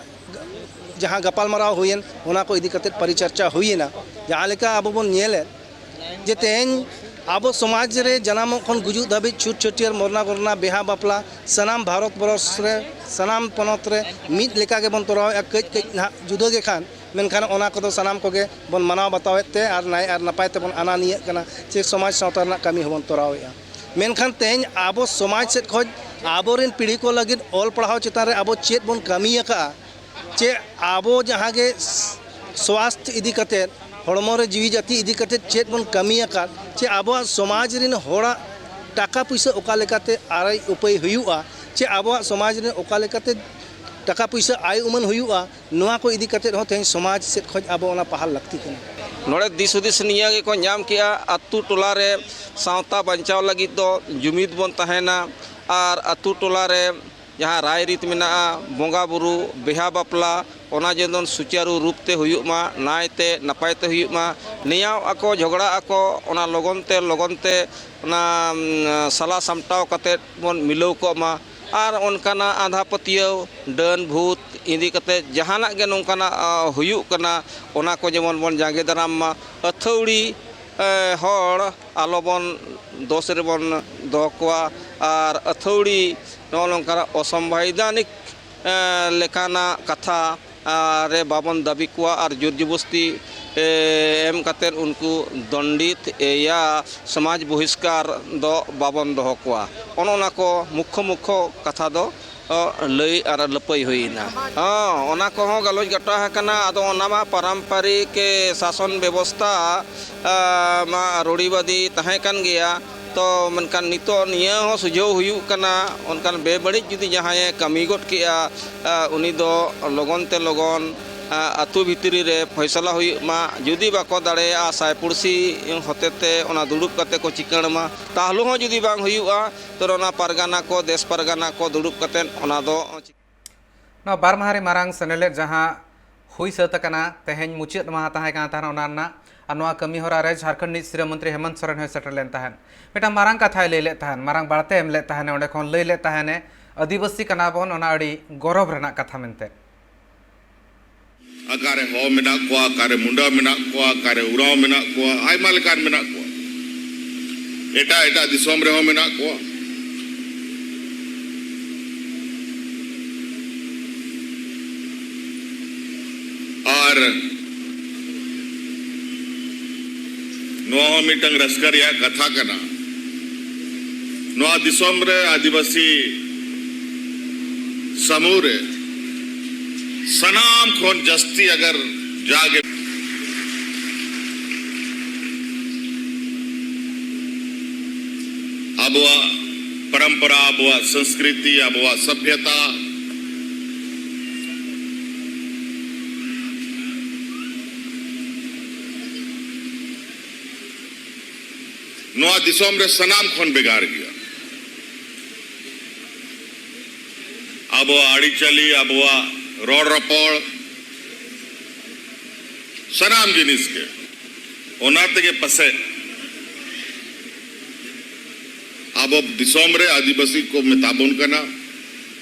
ᱡᱟᱦᱟᱸ ᱜᱟᱯᱟᱞᱢᱟᱨᱟᱣ ᱦᱩᱭᱮᱱ, ᱚᱱᱟ ᱠᱚ ᱤᱫᱤ ᱠᱟᱛᱮᱫ ᱯᱚᱨᱤᱪᱚᱨᱪᱟ ᱦᱩᱭᱮᱱᱟ᱾ ᱡᱟᱦᱟᱸ ᱞᱮᱠᱟ ᱟᱵᱚ ᱵᱚᱱ ᱧᱮᱞᱮᱫ ᱡᱮ ᱛᱮᱦᱮᱧ ᱟᱵᱚ ᱥᱚᱢᱟᱡᱽ ᱨᱮ ᱡᱟᱱᱟᱢᱚᱜ ᱠᱷᱚᱱ ᱜᱩᱡᱩᱜ ᱫᱷᱟᱹᱵᱤᱡ ᱪᱷᱩᱛ ᱪᱷᱟᱹᱴᱭᱟᱹᱨ ᱢᱚᱨᱱᱟ ᱜᱚᱨᱱᱟ ᱵᱤᱦᱟ ᱵᱟᱯᱞᱟ ᱥᱟᱱᱟᱢ ᱵᱷᱟᱨᱚᱛ ᱵᱚᱨᱚᱥ ᱨᱮ ᱥᱟᱱᱟᱢ ᱯᱚᱱᱚᱛ ᱨᱮ ᱢᱤᱫ ᱞᱮᱠᱟ ᱜᱮᱵᱚᱱ ᱛᱚᱨᱟᱣᱮᱫᱼᱟ, ᱠᱟᱹᱡ ᱠᱟᱹᱡ ᱱᱟᱦᱟᱜ ᱡᱩᱫᱟᱹ ᱜᱮ ᱠᱷᱟᱱ, ᱢᱮᱱᱠᱷᱟᱱ ᱚᱱᱟ ᱠᱚᱫᱚ ᱥᱟᱱᱟᱢ ᱠᱚᱜᱮ ᱵᱚᱱ ᱢᱟᱱᱟᱣ ᱵᱟᱛᱟᱣᱮᱫ ᱛᱮ ᱟᱨ ᱱᱟᱭ ᱟᱨ ᱱᱟᱯᱟᱭ ᱛᱮᱵᱚᱱ ᱟᱱᱟᱱᱤᱭᱟᱹᱜ ᱠᱟᱱᱟ, ᱪᱮ ᱥᱚᱢᱟᱡᱽ ᱥᱟᱶᱛᱟ ᱨᱮᱱᱟᱜ ᱠᱟᱹᱢᱤ ᱦᱚᱸᱵᱚᱱ ᱛᱚᱨᱟᱣᱮᱫᱼᱟ᱾ ᱢᱮᱱᱠᱷᱟᱱ ᱛᱮᱦᱮᱧ ᱟᱵᱚ ᱥᱚᱢᱟᱡᱽ ᱥᱮᱫ ᱠᱷᱚᱱ ᱟᱵᱚᱨᱮᱱ ᱯᱤᱲᱦᱤ ᱠᱚ ᱞᱟᱹᱜᱤᱫ ᱚᱞ ᱯᱟᱲᱦᱟᱣ ᱪᱮᱛᱟᱱ ᱨᱮ ᱟᱵᱚ ᱪᱮᱫ ᱵᱚᱱ ᱠᱟᱹᱢᱤ ᱟᱠᱟᱫᱼᱟ, ᱪᱮ ᱟᱵᱚ ᱡᱟᱦᱟᱸ ᱜᱮ ᱥᱣᱟᱥᱛᱷ ᱤᱫᱤ ᱠᱟᱛᱮᱫ, ᱦᱚᱲᱢᱚ ᱨᱮ ᱡᱤᱣᱤ ᱡᱟᱹᱛᱤ ᱤᱫᱤ ᱠᱟᱛᱮᱫ ᱪᱮᱫ ᱵᱚᱱ ᱠᱟᱹᱢᱤ ᱟᱠᱟᱫ, ᱪᱮ ᱟᱵᱚᱣᱟᱜ ᱥᱚᱢᱟᱡᱽ ᱨᱮᱱ ᱦᱚᱲᱟᱜ ᱴᱟᱠᱟ ᱯᱩᱭᱥᱟᱹ ᱚᱠᱟ ᱞᱮᱠᱟᱛᱮ ᱟᱭ ᱩᱯᱟᱹᱭ ᱦᱩᱭᱩᱜᱼᱟ, ᱪᱮ ᱟᱵᱚᱣᱟᱜ ᱥᱚᱢᱟᱡᱽ ᱨᱮ ᱚᱠᱟ ᱞᱮᱠᱟᱛᱮ ᱴᱟᱠᱟ ᱯᱩᱭᱥᱟᱹ ᱟᱭ ᱩᱢᱟᱹᱱ ᱦᱩᱭᱩᱜᱼᱟ, ᱱᱚᱣᱟ ᱠᱚ ᱤᱫᱤ ᱠᱟᱛᱮᱫ ᱦᱚᱸ ᱛᱮᱦᱮᱧ ᱥᱚᱢᱟᱡᱽ ᱥᱮᱫ ᱠᱷᱚᱱ ᱟᱵᱚ ᱚᱱᱟ ᱯᱟᱦᱟᱞ ᱞᱟᱹᱠᱛᱤ ᱠᱟᱱᱟ᱾ ᱱᱚᱰᱮ ᱫᱤᱥ ᱦᱩᱫᱤᱥ ᱱᱤᱭᱟᱹ ᱜᱮᱠᱚ ᱧᱟᱢ ᱠᱮᱜᱼᱟ, ᱟᱛᱳ ᱴᱚᱞᱟ ᱨᱮ ᱥᱟᱶᱛᱟ ᱵᱟᱧᱪᱟᱣ ᱞᱟᱹᱜᱤᱫ ᱫᱚ ᱡᱩᱢᱤᱫ ᱵᱚᱱ ᱛᱟᱦᱮᱱᱟ ᱟᱨ ᱟᱛᱳ ᱴᱚᱞᱟ ᱨᱮ ᱡᱟᱦᱟᱸ ᱨᱟᱭᱨᱤᱛ ᱢᱮᱱᱟᱜᱼᱟ, ᱵᱚᱸᱜᱟ ᱵᱩᱨᱩ, ᱵᱤᱦᱟ ᱵᱟᱯᱞᱟ, ᱚᱱᱟ ᱡᱮᱢᱚᱱ ᱥᱩᱪᱟᱹᱨᱩ ᱨᱩᱯ ᱛᱮ ᱦᱩᱭᱩᱜ ᱢᱟ, ᱱᱟᱭ ᱛᱮ ᱱᱟᱯᱟᱭ ᱛᱮ ᱦᱩᱭᱩᱜ ᱢᱟ, ᱱᱮᱭᱟᱣ ᱟᱠᱚ, ᱡᱷᱚᱜᱽᱲᱟᱜ ᱟᱠᱚ, ᱚᱱᱟ ᱞᱚᱜᱚᱱ ᱛᱮ, ᱞᱚᱜᱚᱱ ᱛᱮ ᱚᱱᱟ, ᱩᱢ, ᱥᱟᱞᱟ ᱥᱟᱢᱴᱟᱣ ᱠᱟᱛᱮᱫ ᱵᱚᱱ ᱢᱤᱞᱟᱹᱣ ᱠᱚᱜ ᱢᱟ᱾ ᱟᱨ ᱚᱱᱠᱟᱱᱟᱜ ᱟᱸᱫᱷᱟ ᱯᱟᱹᱛᱭᱟᱹᱣ, ᱰᱟᱹᱱ ᱵᱷᱩᱛ ᱤᱫᱤ ᱠᱟᱛᱮᱫ ᱡᱟᱦᱟᱱᱟᱜ ᱜᱮ ᱱᱚᱝᱠᱟᱱᱟᱜ, ᱟ, ᱦᱩᱭᱩᱜ ᱠᱟᱱᱟ, ᱚᱱᱟ ᱠᱚ ᱡᱮᱢᱚᱱ ᱵᱚᱱ ᱡᱟᱸᱜᱮ ᱫᱟᱨᱟᱢ ᱢᱟ᱾ ᱟᱹᱛᱷᱟᱹᱣᱲᱤ, ᱮ, ᱦᱚᱲ ᱟᱞᱚᱵᱚᱱ ᱫᱚᱥ ᱨᱮᱵᱚᱱ ᱫᱚᱦᱚ ᱠᱚᱣᱟ ᱟᱨ ᱟᱹᱛᱷᱟᱹᱣᱲᱤ ᱱᱚᱜᱼᱚ ᱱᱚᱝᱠᱟᱱᱟᱜ ᱚᱥᱚᱢᱵᱤᱫᱷᱟᱱᱤᱠ, ᱮ, ᱞᱮᱠᱟᱱᱟᱜ ᱠᱟᱛᱷᱟ, ᱟ, ᱨᱮ ᱵᱟᱵᱚᱱ ᱫᱟᱹᱵᱤ ᱠᱚᱣᱟ ᱟᱨ ᱡᱳᱨ ᱡᱚᱵᱚᱥᱛᱤ, ᱮ, ᱮᱢ ᱠᱟᱛᱮᱫ ᱩᱱᱠᱩ ᱫᱚᱱᱰᱤᱛ ᱮᱭᱟ ᱥᱚᱢᱟᱡᱽ ᱵᱚᱦᱤᱥᱠᱟᱨ ᱫᱚ ᱵᱟᱵᱚᱱ ᱫᱚᱦᱚ ᱠᱚᱣᱟ᱾ ᱚᱱ ᱚᱱᱟ ᱠᱚ ᱢᱩᱠᱠᱷᱚ ᱢᱩᱠᱠᱷᱚ ᱠᱟᱛᱷᱟ ᱫᱚ ᱚ, ᱞᱟᱹᱭ ᱟᱨ ᱞᱟᱹᱯᱟᱹᱭ ᱦᱩᱭᱮᱱᱟ᱾ ᱦᱚᱸ, ᱚᱱᱟ ᱠᱚᱦᱚᱸ ᱜᱟᱞᱚᱪ ᱜᱟᱴᱟ ᱟᱠᱟᱱᱟ᱾ ᱟᱫᱚ ᱚᱱᱟ ᱢᱟ ᱯᱟᱨᱟᱢᱯᱟᱨᱤᱠ ᱥᱟᱥᱚᱱ ᱵᱮᱵᱚᱥᱛᱷᱟ, ᱟ, ᱢᱟ ᱨᱩᱲᱤᱵᱟᱫᱤ ᱛᱟᱦᱮᱸ ᱠᱟᱱ ᱜᱮᱭᱟ᱾ ᱛᱚ, ᱢᱮᱱᱠᱷᱟᱱ ᱱᱤᱛᱚᱜ ᱱᱤᱭᱟᱹ ᱦᱚᱸ ᱥᱩᱡᱷᱟᱹᱣ ᱦᱩᱭᱩᱜ ᱠᱟᱱᱟ, ᱚᱱᱠᱟᱱ ᱵᱮᱵᱟᱹᱲᱤᱡ ᱡᱩᱫᱤ ᱡᱟᱦᱟᱸᱭᱮ ᱠᱟᱹᱢᱤ ᱜᱚᱫ ᱠᱮᱜᱼᱟ, ᱟ, ᱩᱱᱤ ᱫᱚ ᱞᱚᱜᱚᱱ ᱛᱮ ᱞᱚᱜᱚᱱ, ᱟᱹᱛᱩ ᱵᱷᱤᱛᱨᱤ ᱨᱮ ᱯᱷᱚᱭᱥᱟᱞᱟ ᱦᱩᱭᱩᱜ ᱢᱟ᱾ ᱡᱩᱫᱤ ᱵᱟᱠᱚ ᱫᱟᱲᱮᱭᱟᱜᱼᱟ, ᱥᱟᱭ ᱯᱩᱲᱥᱤ ᱦᱚᱛᱮᱛᱮ ᱚᱱᱟ ᱫᱩᱲᱩᱵ ᱠᱟᱛᱮ ᱠᱚ ᱪᱤᱠᱟᱹᱲ ᱢᱟ, ᱛᱟᱦᱞᱮ ᱦᱚᱸ ᱡᱩᱫᱤ ᱵᱟᱝ ᱦᱩᱭᱩᱜᱼᱟ, ᱛᱚ ᱚᱱᱟ ᱯᱟᱨᱜᱟᱱᱟ ᱠᱚ, ᱫᱮᱥ ᱯᱟᱨᱜᱟᱱᱟ ᱠᱚ ᱫᱩᱲᱩᱵ ᱠᱟᱛᱮ ᱚᱱᱟ ᱫᱚ ᱱᱚᱣᱟ ᱵᱟᱨ ᱢᱟᱦᱟ ᱨᱮ ᱢᱟᱨᱟᱝ ᱥᱮᱱᱮᱞᱮᱫ ᱡᱟᱦᱟᱸ ᱦᱩᱭ ᱥᱟᱹᱛ ᱟᱠᱟᱱᱟ, ᱛᱮᱦᱮᱧ ᱢᱩᱪᱟᱹᱫ ᱢᱟᱦᱟ ᱛᱟᱦᱮᱸ ᱠᱟᱱᱟ ᱛᱟᱦᱮᱱ ᱚᱱᱟ ᱨᱮᱱᱟᱜ, ᱟᱨ ᱱᱚᱣᱟ ᱠᱟᱹᱢᱤ ᱦᱚᱨᱟ ᱨᱮ ᱡᱷᱟᱲᱠᱷᱚᱸᱰ ᱨᱤᱱᱤᱡ ᱥᱤᱨᱟᱹ ᱢᱚᱱᱛᱨᱤ ᱦᱮᱢᱚᱱᱛ ᱥᱚᱨᱮᱱ ᱦᱚᱸᱭ ᱥᱮᱴᱮᱨ ᱞᱮᱱ ᱛᱟᱦᱮᱸᱫ᱾ ᱢᱤᱫᱴᱟᱝ ᱢᱟᱨᱟᱝ ᱠᱟᱛᱷᱟᱭ ᱞᱟᱹᱭ ᱞᱮᱫ ᱛᱟᱦᱮᱸᱫ, ᱢᱟᱨᱟᱝ ᱵᱟᱲᱛᱮ ᱮᱢ ᱞᱮᱫ ᱛᱟᱦᱮᱱᱮ, ᱚᱸᱰᱮ ᱠᱷᱚᱱ ᱞᱟᱹᱭ ᱞᱮᱫ ᱛᱟᱦᱮᱱᱮ, ᱟᱹᱫᱤᱵᱟᱹᱥᱤ ᱠᱟᱱᱟ ᱵᱚᱱ, ᱚᱱᱟ ᱟᱹᱰᱤ ᱜᱚᱨᱚᱵᱽ ᱨᱮᱱᱟᱜ ᱠᱟᱛᱷᱟ ᱢᱮᱱᱛᱮ᱾ ᱚᱠᱟᱨᱮ ᱦᱚᱲ ᱢᱮᱱᱟᱜ ᱠᱚᱣᱟ, ᱚᱠᱟᱨᱮ ᱢᱩᱱᱰᱟ ᱢᱮᱱᱟᱜ ᱠᱚᱣᱟ, ᱚᱠᱟᱨᱮ ᱩᱨᱟᱣ ᱢᱮᱱᱟᱜ ᱠᱚᱣᱟ, ᱟᱭᱢᱟ ᱞᱮᱠᱟᱱ ᱢᱮᱱᱟᱜ ᱠᱚᱣᱟ᱾ ᱮᱴᱟᱜ ᱮᱴᱟᱜ ᱫᱤᱥᱚᱢ ᱨᱮᱦᱚᱸ ᱢᱮᱱᱟᱜ ᱠᱚᱣᱟ᱾ ᱟᱨ ᱱᱚᱣᱟ ᱦᱚᱸ ᱢᱤᱫᱴᱟᱝ ᱨᱟᱹᱥᱠᱟᱹ ᱨᱮᱭᱟᱜ ᱠᱟᱛᱷᱟ ᱠᱟᱱᱟ᱾ ᱱᱚᱣᱟ ᱫᱤᱥᱚᱢ ᱨᱮ ᱟᱹᱫᱤᱵᱟᱹᱥᱤ ᱥᱟᱢᱩ ᱨᱮ ᱥᱟᱱᱟᱢ ᱠᱷᱚᱱ ᱡᱟᱹᱥᱛᱤ ᱟᱜᱟᱨ ᱡᱟᱜᱮ ᱟᱵᱚᱣᱟᱜ ᱯᱚᱨᱚᱢᱯᱚᱨᱟ, ᱟᱵᱚᱣᱟᱜ ᱥᱚᱝᱥᱠᱨᱤᱛᱤ, ᱟᱵᱚᱣᱟᱜ ᱥᱚᱵᱷᱭᱚᱛᱟ ᱱᱚᱣᱟ ᱫᱤᱥᱚᱢ ᱨᱮ ᱥᱟᱱᱟᱢ ᱠᱷᱚᱱ ᱵᱷᱮᱜᱟᱨ ᱜᱮᱭᱟ᱾ ᱟᱵᱚᱣᱟᱜ ᱟᱹᱨᱤᱪᱟᱹᱞᱤ, ᱟᱵᱚᱣᱟᱜ ᱨᱚᱲ ᱨᱚᱯᱚᱲ, ᱥᱟᱱᱟᱢ ᱡᱤᱱᱤᱥ ᱜᱮ᱾ ᱚᱱᱟ ᱛᱮᱜᱮ ᱯᱟᱥᱮᱡ ᱟᱵᱚ ᱫᱤᱥᱚᱢ ᱨᱮ ᱟᱹᱫᱤᱵᱟᱹᱥᱤ ᱠᱚ ᱢᱮᱛᱟ ᱵᱚᱱ ᱠᱟᱱᱟ᱾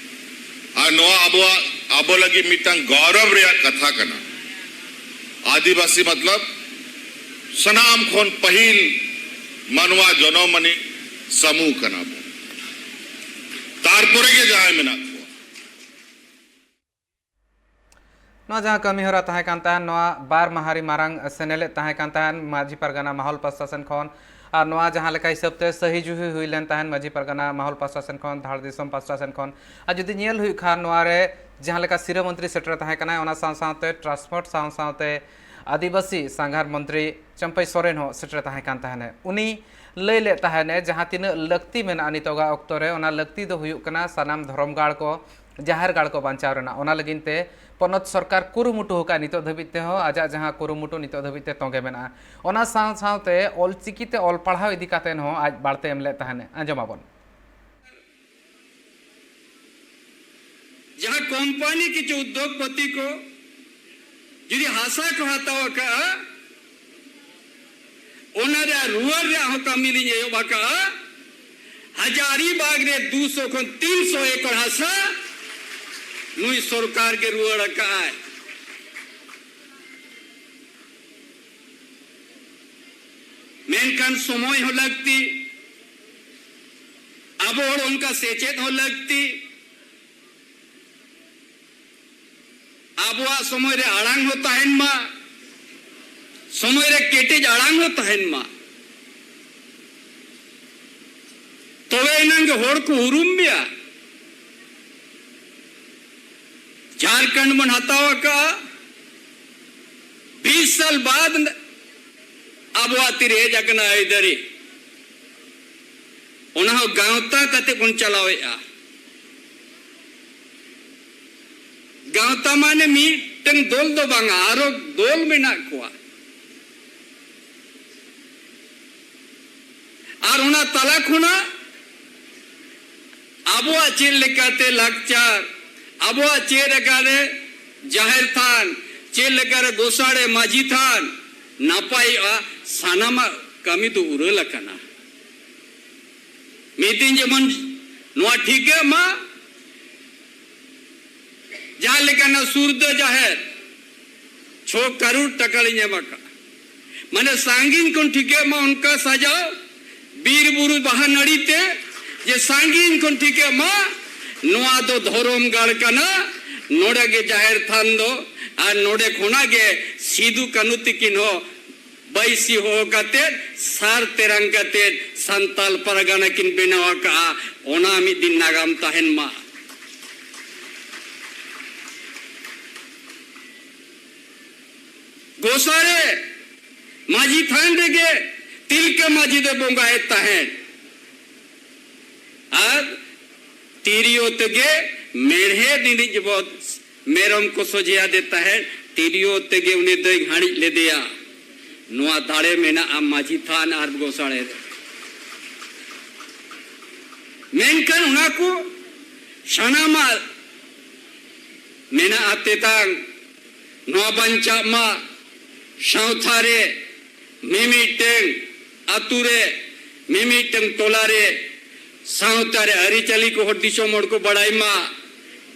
ᱟᱨ ᱱᱚᱣᱟ ᱟᱵᱚᱣᱟᱜ, ᱟᱵᱚ ᱞᱟᱹᱜᱤᱫ ᱢᱤᱫᱴᱟᱝ ᱜᱚᱨᱚᱵᱽ ᱨᱮᱭᱟᱜ ᱠᱟᱛᱷᱟ ᱠᱟᱱᱟ᱾ ᱟᱹᱫᱤᱵᱟᱹᱥᱤ ᱢᱚᱛᱞᱚᱵ ᱥᱟᱱᱟᱢ ᱠᱷᱚᱱ ᱯᱟᱹᱦᱤᱞ ᱢᱟᱱᱣᱟ ᱡᱚᱱᱚᱢ ᱟᱹᱱᱤᱡ ᱥᱟᱢᱩ ᱠᱟᱱᱟ ᱵᱚᱱ᱾ ᱛᱟᱨᱯᱚᱨᱮ ᱜᱮ ᱡᱟᱦᱟᱸᱭ ᱢᱮᱱᱟᱜ ᱠᱚᱣᱟ᱾ ᱱᱚᱣᱟ ᱡᱟᱦᱟᱸ ᱠᱟᱹᱢᱤ ᱦᱚᱨᱟ ᱛᱟᱦᱮᱸ ᱠᱟᱱ ᱛᱟᱦᱮᱸᱱ, ᱱᱚᱣᱟ ᱵᱟᱨ ᱢᱟᱦᱟ ᱨᱮ ᱢᱟᱨᱟᱝ ᱥᱮᱱᱮᱞᱮᱫ ᱛᱟᱦᱮᱸ ᱠᱟᱱ ᱛᱟᱦᱮᱸᱱ ᱢᱟᱹᱡᱷᱤ ᱯᱟᱨᱜᱟᱱᱟ ᱢᱟᱦᱚᱞ ᱯᱟᱥᱴᱟ ᱥᱮᱱ ᱠᱷᱚᱱ, ᱟᱨ ᱱᱚᱣᱟ ᱡᱟᱦᱟᱸ ᱞᱮᱠᱟ ᱦᱤᱥᱟᱹᱵ ᱛᱮ ᱥᱟᱹᱦᱤ ᱡᱩᱦᱤ ᱦᱩᱭ ᱞᱮᱱ ᱛᱟᱦᱮᱸᱱ ᱢᱟᱹᱡᱷᱤ ᱯᱟᱨᱜᱟᱱᱟ ᱢᱟᱦᱚᱞ ᱯᱟᱥᱴᱟ ᱥᱮᱱ ᱠᱷᱚᱱ, ᱫᱷᱟᱲ ᱫᱤᱥᱚᱢ ᱯᱟᱥᱴᱟ ᱥᱮᱱ ᱠᱷᱚᱱ, ᱟᱨ ᱡᱩᱫᱤ ᱧᱮᱞ ᱦᱩᱭᱩᱜ ᱠᱷᱟᱱ, ᱱᱚᱣᱟ ᱨᱮ ᱡᱟᱦᱟᱸ ᱞᱮᱠᱟ ᱥᱤᱨᱟᱹ ᱢᱚᱱᱛᱨᱤ ᱥᱮᱴᱮᱨ ᱛᱟᱦᱮᱸ ᱠᱟᱱᱟᱭ, ᱚᱱᱟ ᱥᱟᱶ ᱥᱟᱶᱛᱮ ᱴᱨᱟᱱᱥᱯᱳᱨᱴ ᱥᱟᱶ ᱥᱟᱶᱛᱮ ᱟᱹᱫᱤᱵᱟᱹᱥᱤ ᱥᱟᱸᱜᱷᱟᱨ ᱢᱚᱱᱛᱨᱤ ᱪᱟᱹᱢᱯᱟᱹᱭ ᱥᱚᱨᱮᱱ ᱦᱚᱸ ᱥᱮᱴᱮᱨ ᱛᱟᱦᱮᱸ ᱠᱟᱱ ᱛᱟᱦᱮᱸᱱᱮ᱾ ᱩᱱᱤ ᱞᱟᱹᱭ ᱞᱮᱫ ᱛᱟᱦᱮᱸᱱᱮ, ᱡᱟᱦᱟᱸ ᱛᱤᱱᱟᱹᱜ ᱞᱟᱹᱠᱛᱤ ᱢᱮᱱᱟᱜᱼᱟ ᱱᱤᱛᱚᱜᱟᱜ ᱚᱠᱛᱚ ᱨᱮ, ᱚᱱᱟ ᱞᱟᱹᱠᱛᱤ ᱫᱚ ᱦᱩᱭᱩᱜ ᱠᱟᱱᱟ ᱥᱟᱱᱟᱢ ᱫᱷᱚᱨᱚᱢ ᱜᱟᱲ ᱠᱚ ᱡᱟᱦᱮᱨ ᱜᱟᱲ ᱠᱚ ᱵᱟᱧᱪᱟᱣ ᱨᱮᱱᱟᱜ, ᱚᱱᱟ ᱞᱟᱹᱜᱤᱫ ᱛᱮ ᱯᱚᱱᱚᱛ ᱥᱚᱨᱠᱟᱨ ᱠᱩᱨᱩᱢᱩᱴᱩ ᱟᱠᱟᱫ, ᱱᱤᱛᱚᱜ ᱫᱷᱟᱹᱵᱤᱡ ᱛᱮᱦᱚᱸ ᱟᱡᱟᱜ ᱡᱟᱦᱟᱸ ᱠᱩᱨᱩᱢᱩᱴᱩ ᱱᱤᱛᱚᱜ ᱫᱷᱟᱹᱵᱤᱡ ᱛᱮ ᱛᱚᱸᱜᱮ ᱢᱮᱱᱟᱜᱼᱟ᱾ ᱚᱱᱟ ᱥᱟᱶ ᱥᱟᱶᱛᱮ ᱚᱞᱪᱤᱠᱤ ᱛᱮ ᱚᱞ ᱯᱟᱲᱦᱟᱣ ᱤᱫᱤ ᱠᱟᱛᱮ ᱦᱚᱸ ᱟᱡ ᱵᱟᱨᱛᱮ ᱮᱢ ᱞᱮᱫ ᱛᱟᱦᱮᱸᱱ, ᱟᱸᱡᱚᱢ ᱟᱵᱚᱱ᱾ ᱡᱟᱦᱟᱸ ᱠᱳᱢᱯᱟᱱᱤ ᱠᱤᱪᱷᱩ ᱩᱫᱽᱫᱳᱜᱽᱯᱚᱛᱤ ᱠᱚ ᱡᱩᱫᱤ ᱦᱟᱥᱟ ᱠᱚ ᱦᱟᱛᱟᱣ ᱟᱠᱟᱫᱼᱟ, ᱚᱱᱟ ᱨᱮᱭᱟᱜ ᱨᱩᱣᱟᱹᱲ ᱨᱮᱭᱟᱜ ᱦᱚᱸ ᱠᱟᱹᱢᱤ ᱞᱤᱧ ᱮᱦᱚᱵ ᱟᱠᱟᱫᱼᱟ᱾ ᱦᱟᱡᱟᱨᱤᱵᱟᱜᱽ ᱨᱮ ᱫᱩᱥᱚ ᱠᱷᱚᱱ ᱛᱤᱱᱥᱚ ᱮᱠᱚᱨ ᱦᱟᱥᱟ ᱱᱩᱭ ᱥᱚᱨᱠᱟᱨ ᱜᱮ ᱨᱩᱣᱟᱹᱲ ᱟᱠᱟᱫᱼᱟᱭ᱾ ᱢᱮᱱᱠᱷᱟᱱ ᱥᱚᱢᱚᱭ ᱦᱚᱸ ᱞᱟᱹᱠᱛᱤ, ᱟᱵᱚ ᱦᱚᱲ ᱚᱱᱠᱟ ᱥᱮᱪᱮᱫ ᱦᱚᱸ ᱞᱟᱹᱠᱛᱤ᱾ ᱟᱵᱚᱣᱟᱜ ᱥᱚᱢᱚᱭ ᱨᱮ ᱟᱲᱟᱝ ᱦᱚᱸ ᱛᱟᱦᱮᱱ ᱢᱟ, ᱥᱚᱢᱚᱭ ᱨᱮ ᱠᱮᱴᱮᱡ ᱟᱲᱟᱝ ᱦᱚᱸ ᱛᱟᱦᱮᱱ ᱢᱟ, ᱛᱚᱵᱮ ᱮᱱᱟᱝ ᱜᱮ ᱦᱚᱲ ᱠᱚ ᱩᱨᱩᱢ ᱢᱮᱭᱟ᱾ ᱡᱷᱟᱨᱠᱷᱚᱸᱰ ᱵᱚᱱ ᱦᱟᱛᱟᱣ ᱟᱠᱟᱫᱼᱟ, ᱵᱤᱥ ᱥᱟᱞ ᱵᱟᱫ ᱟᱵᱚᱣᱟᱜ ᱛᱤᱨᱮ ᱦᱮᱡ ᱟᱠᱟᱱᱟ ᱟᱹᱭᱫᱟᱹᱨᱤ᱾ ᱚᱱᱟ ᱦᱚᱸ ᱜᱟᱶᱛᱟ ᱠᱟᱛᱮ ᱵᱚᱱ ᱪᱟᱞᱟᱣᱮᱫᱼᱟ᱾ ᱜᱟᱶᱛᱟ ᱢᱟᱱᱮ ᱢᱤᱫᱴᱟᱝ ᱫᱚᱞ ᱫᱚ ᱵᱟᱝᱟ, ᱟᱨᱚ ᱫᱚᱞ ᱢᱮᱱᱟᱜ ᱠᱚᱣᱟ᱾ ᱟᱨ ᱚᱱᱟ ᱛᱟᱞᱟ ᱠᱷᱚᱱᱟᱜ ᱟᱵᱚᱣᱟᱜ ᱪᱮᱫ ᱞᱮᱠᱟᱛᱮ ᱞᱟᱠᱪᱟᱨ, ᱟᱵᱚᱣᱟᱜ ᱪᱮᱫ ᱞᱮᱠᱟᱨᱮ ᱡᱟᱦᱮᱨ ᱛᱷᱟᱱ, ᱪᱮᱫ ᱞᱮᱠᱟᱨᱮ ᱜᱚᱥᱟᱲᱮ ᱢᱟᱹᱡᱷᱤ ᱛᱷᱟᱱ ᱱᱟᱯᱟᱭᱚᱜᱼᱟ, ᱥᱟᱱᱟᱢᱟᱜ ᱠᱟᱹᱢᱤ ᱫᱚ ᱩᱨᱟᱹᱞ ᱟᱠᱟᱱᱟ᱾ ᱢᱤᱫ ᱫᱤᱱ ᱡᱮᱢᱚᱱ ᱱᱚᱣᱟ ᱴᱷᱤᱠᱟᱹᱜ ᱢᱟ, ᱡᱟᱦᱟᱸ ᱞᱮᱠᱟᱱᱟᱜ ᱥᱩᱨᱫᱟᱹ ᱡᱟᱦᱮᱨ ᱪᱷᱚ ᱠᱟᱨᱳᱲ ᱴᱟᱠᱟ ᱞᱤᱧ ᱮᱢ ᱟᱠᱟᱫᱼᱟ, ᱢᱟᱱᱮ ᱥᱟᱺᱜᱤᱧ ᱠᱷᱚᱱ ᱴᱷᱤᱠᱟᱹᱜ ᱢᱟ ᱚᱱᱠᱟ ᱥᱟᱡᱟᱣ, ᱵᱤᱨ ᱵᱩᱨᱩ ᱵᱟᱦᱟ ᱱᱟᱹᱲᱤ ᱛᱮ, ᱡᱮ ᱥᱟᱺᱜᱤᱧ ᱠᱷᱚᱱ ᱴᱷᱤᱠᱟᱹᱜ ᱢᱟ ᱱᱚᱣᱟ ᱫᱚ ᱫᱷᱚᱨᱚᱢ ᱜᱟᱲ ᱠᱟᱱᱟ, ᱱᱚᱰᱮ ᱜᱮ ᱡᱟᱦᱮᱨ ᱛᱷᱟᱱ ᱫᱚ, ᱟᱨ ᱱᱚᱰᱮ ᱠᱷᱚᱱᱟᱜ ᱜᱮ ᱥᱤᱫᱩ ᱠᱟᱹᱱᱦᱩ ᱛᱤᱠᱤᱱ ᱦᱚᱸ ᱵᱟᱹᱭᱥᱤ ᱦᱚᱦᱚ ᱠᱟᱛᱮᱫ, ᱥᱟᱨ ᱛᱮᱨᱟᱝ ᱠᱟᱛᱮᱫ ᱥᱟᱱᱛᱟᱞ ᱯᱟᱨᱜᱟᱱᱟ ᱠᱤᱱ ᱵᱮᱱᱟᱣ ᱟᱠᱟᱫᱼᱟ, ᱚᱱᱟ ᱢᱤᱫ ᱫᱤᱱ ᱱᱟᱜᱟᱢ ᱛᱟᱦᱮᱱ ᱢᱟ᱾ ᱜᱚᱥᱟᱲᱮ ᱢᱟᱹᱡᱷᱤ ᱛᱷᱟᱱ ᱨᱮᱜᱮ ᱛᱤᱞᱠᱟᱹ ᱢᱟᱹᱡᱷᱤ ᱫᱚ ᱵᱚᱸᱜᱟᱭᱮᱫ ᱛᱟᱦᱮᱸᱫ᱾ ᱟᱨ ᱛᱤᱨᱭᱳ ᱛᱮᱜᱮ ᱢᱮᱲᱦᱮᱫ ᱨᱤᱱᱤᱡ ᱵᱚ ᱢᱮᱨᱚᱢ ᱠᱚ ᱥᱚᱡᱷᱮ ᱟᱫᱮ ᱛᱟᱦᱮᱸᱫ, ᱛᱤᱨᱭᱳ ᱛᱮᱜᱮ ᱩᱱᱤ ᱫᱚᱭ ᱜᱷᱟᱹᱲᱤᱡ ᱞᱮᱫᱮᱭᱟ᱾ ᱱᱚᱣᱟ ᱫᱟᱲᱮ ᱢᱮᱱᱟᱜᱼᱟ ᱢᱟᱹᱡᱷᱤ ᱛᱷᱟᱱ ᱟᱨ ᱜᱚᱥᱟᱲᱮ ᱨᱮ᱾ ᱢᱮᱱᱠᱷᱟᱱ ᱚᱱᱟ ᱠᱚ ᱥᱟᱱᱟᱢᱟᱜ ᱢᱮᱱᱟᱜᱼᱟ ᱛᱮᱛᱟᱝ, ᱱᱚᱣᱟ ᱵᱟᱧᱪᱟᱜ ᱢᱟ, ᱥᱟᱶᱛᱟ ᱨᱮ ᱢᱤᱢᱤᱫᱴᱟᱝ ᱟᱛᱳ ᱨᱮ, ᱢᱤᱢᱤᱫᱴᱟᱝ ᱴᱚᱞᱟ ᱨᱮ, ᱥᱟᱶᱛᱟ ᱨᱮ ᱟᱹᱨᱤᱪᱟᱹᱞᱤ ᱠᱚ ᱦᱚᱲ ᱫᱤᱥᱚᱢ ᱦᱚᱲ ᱠᱚ ᱵᱟᱲᱟᱭ ᱢᱟ᱾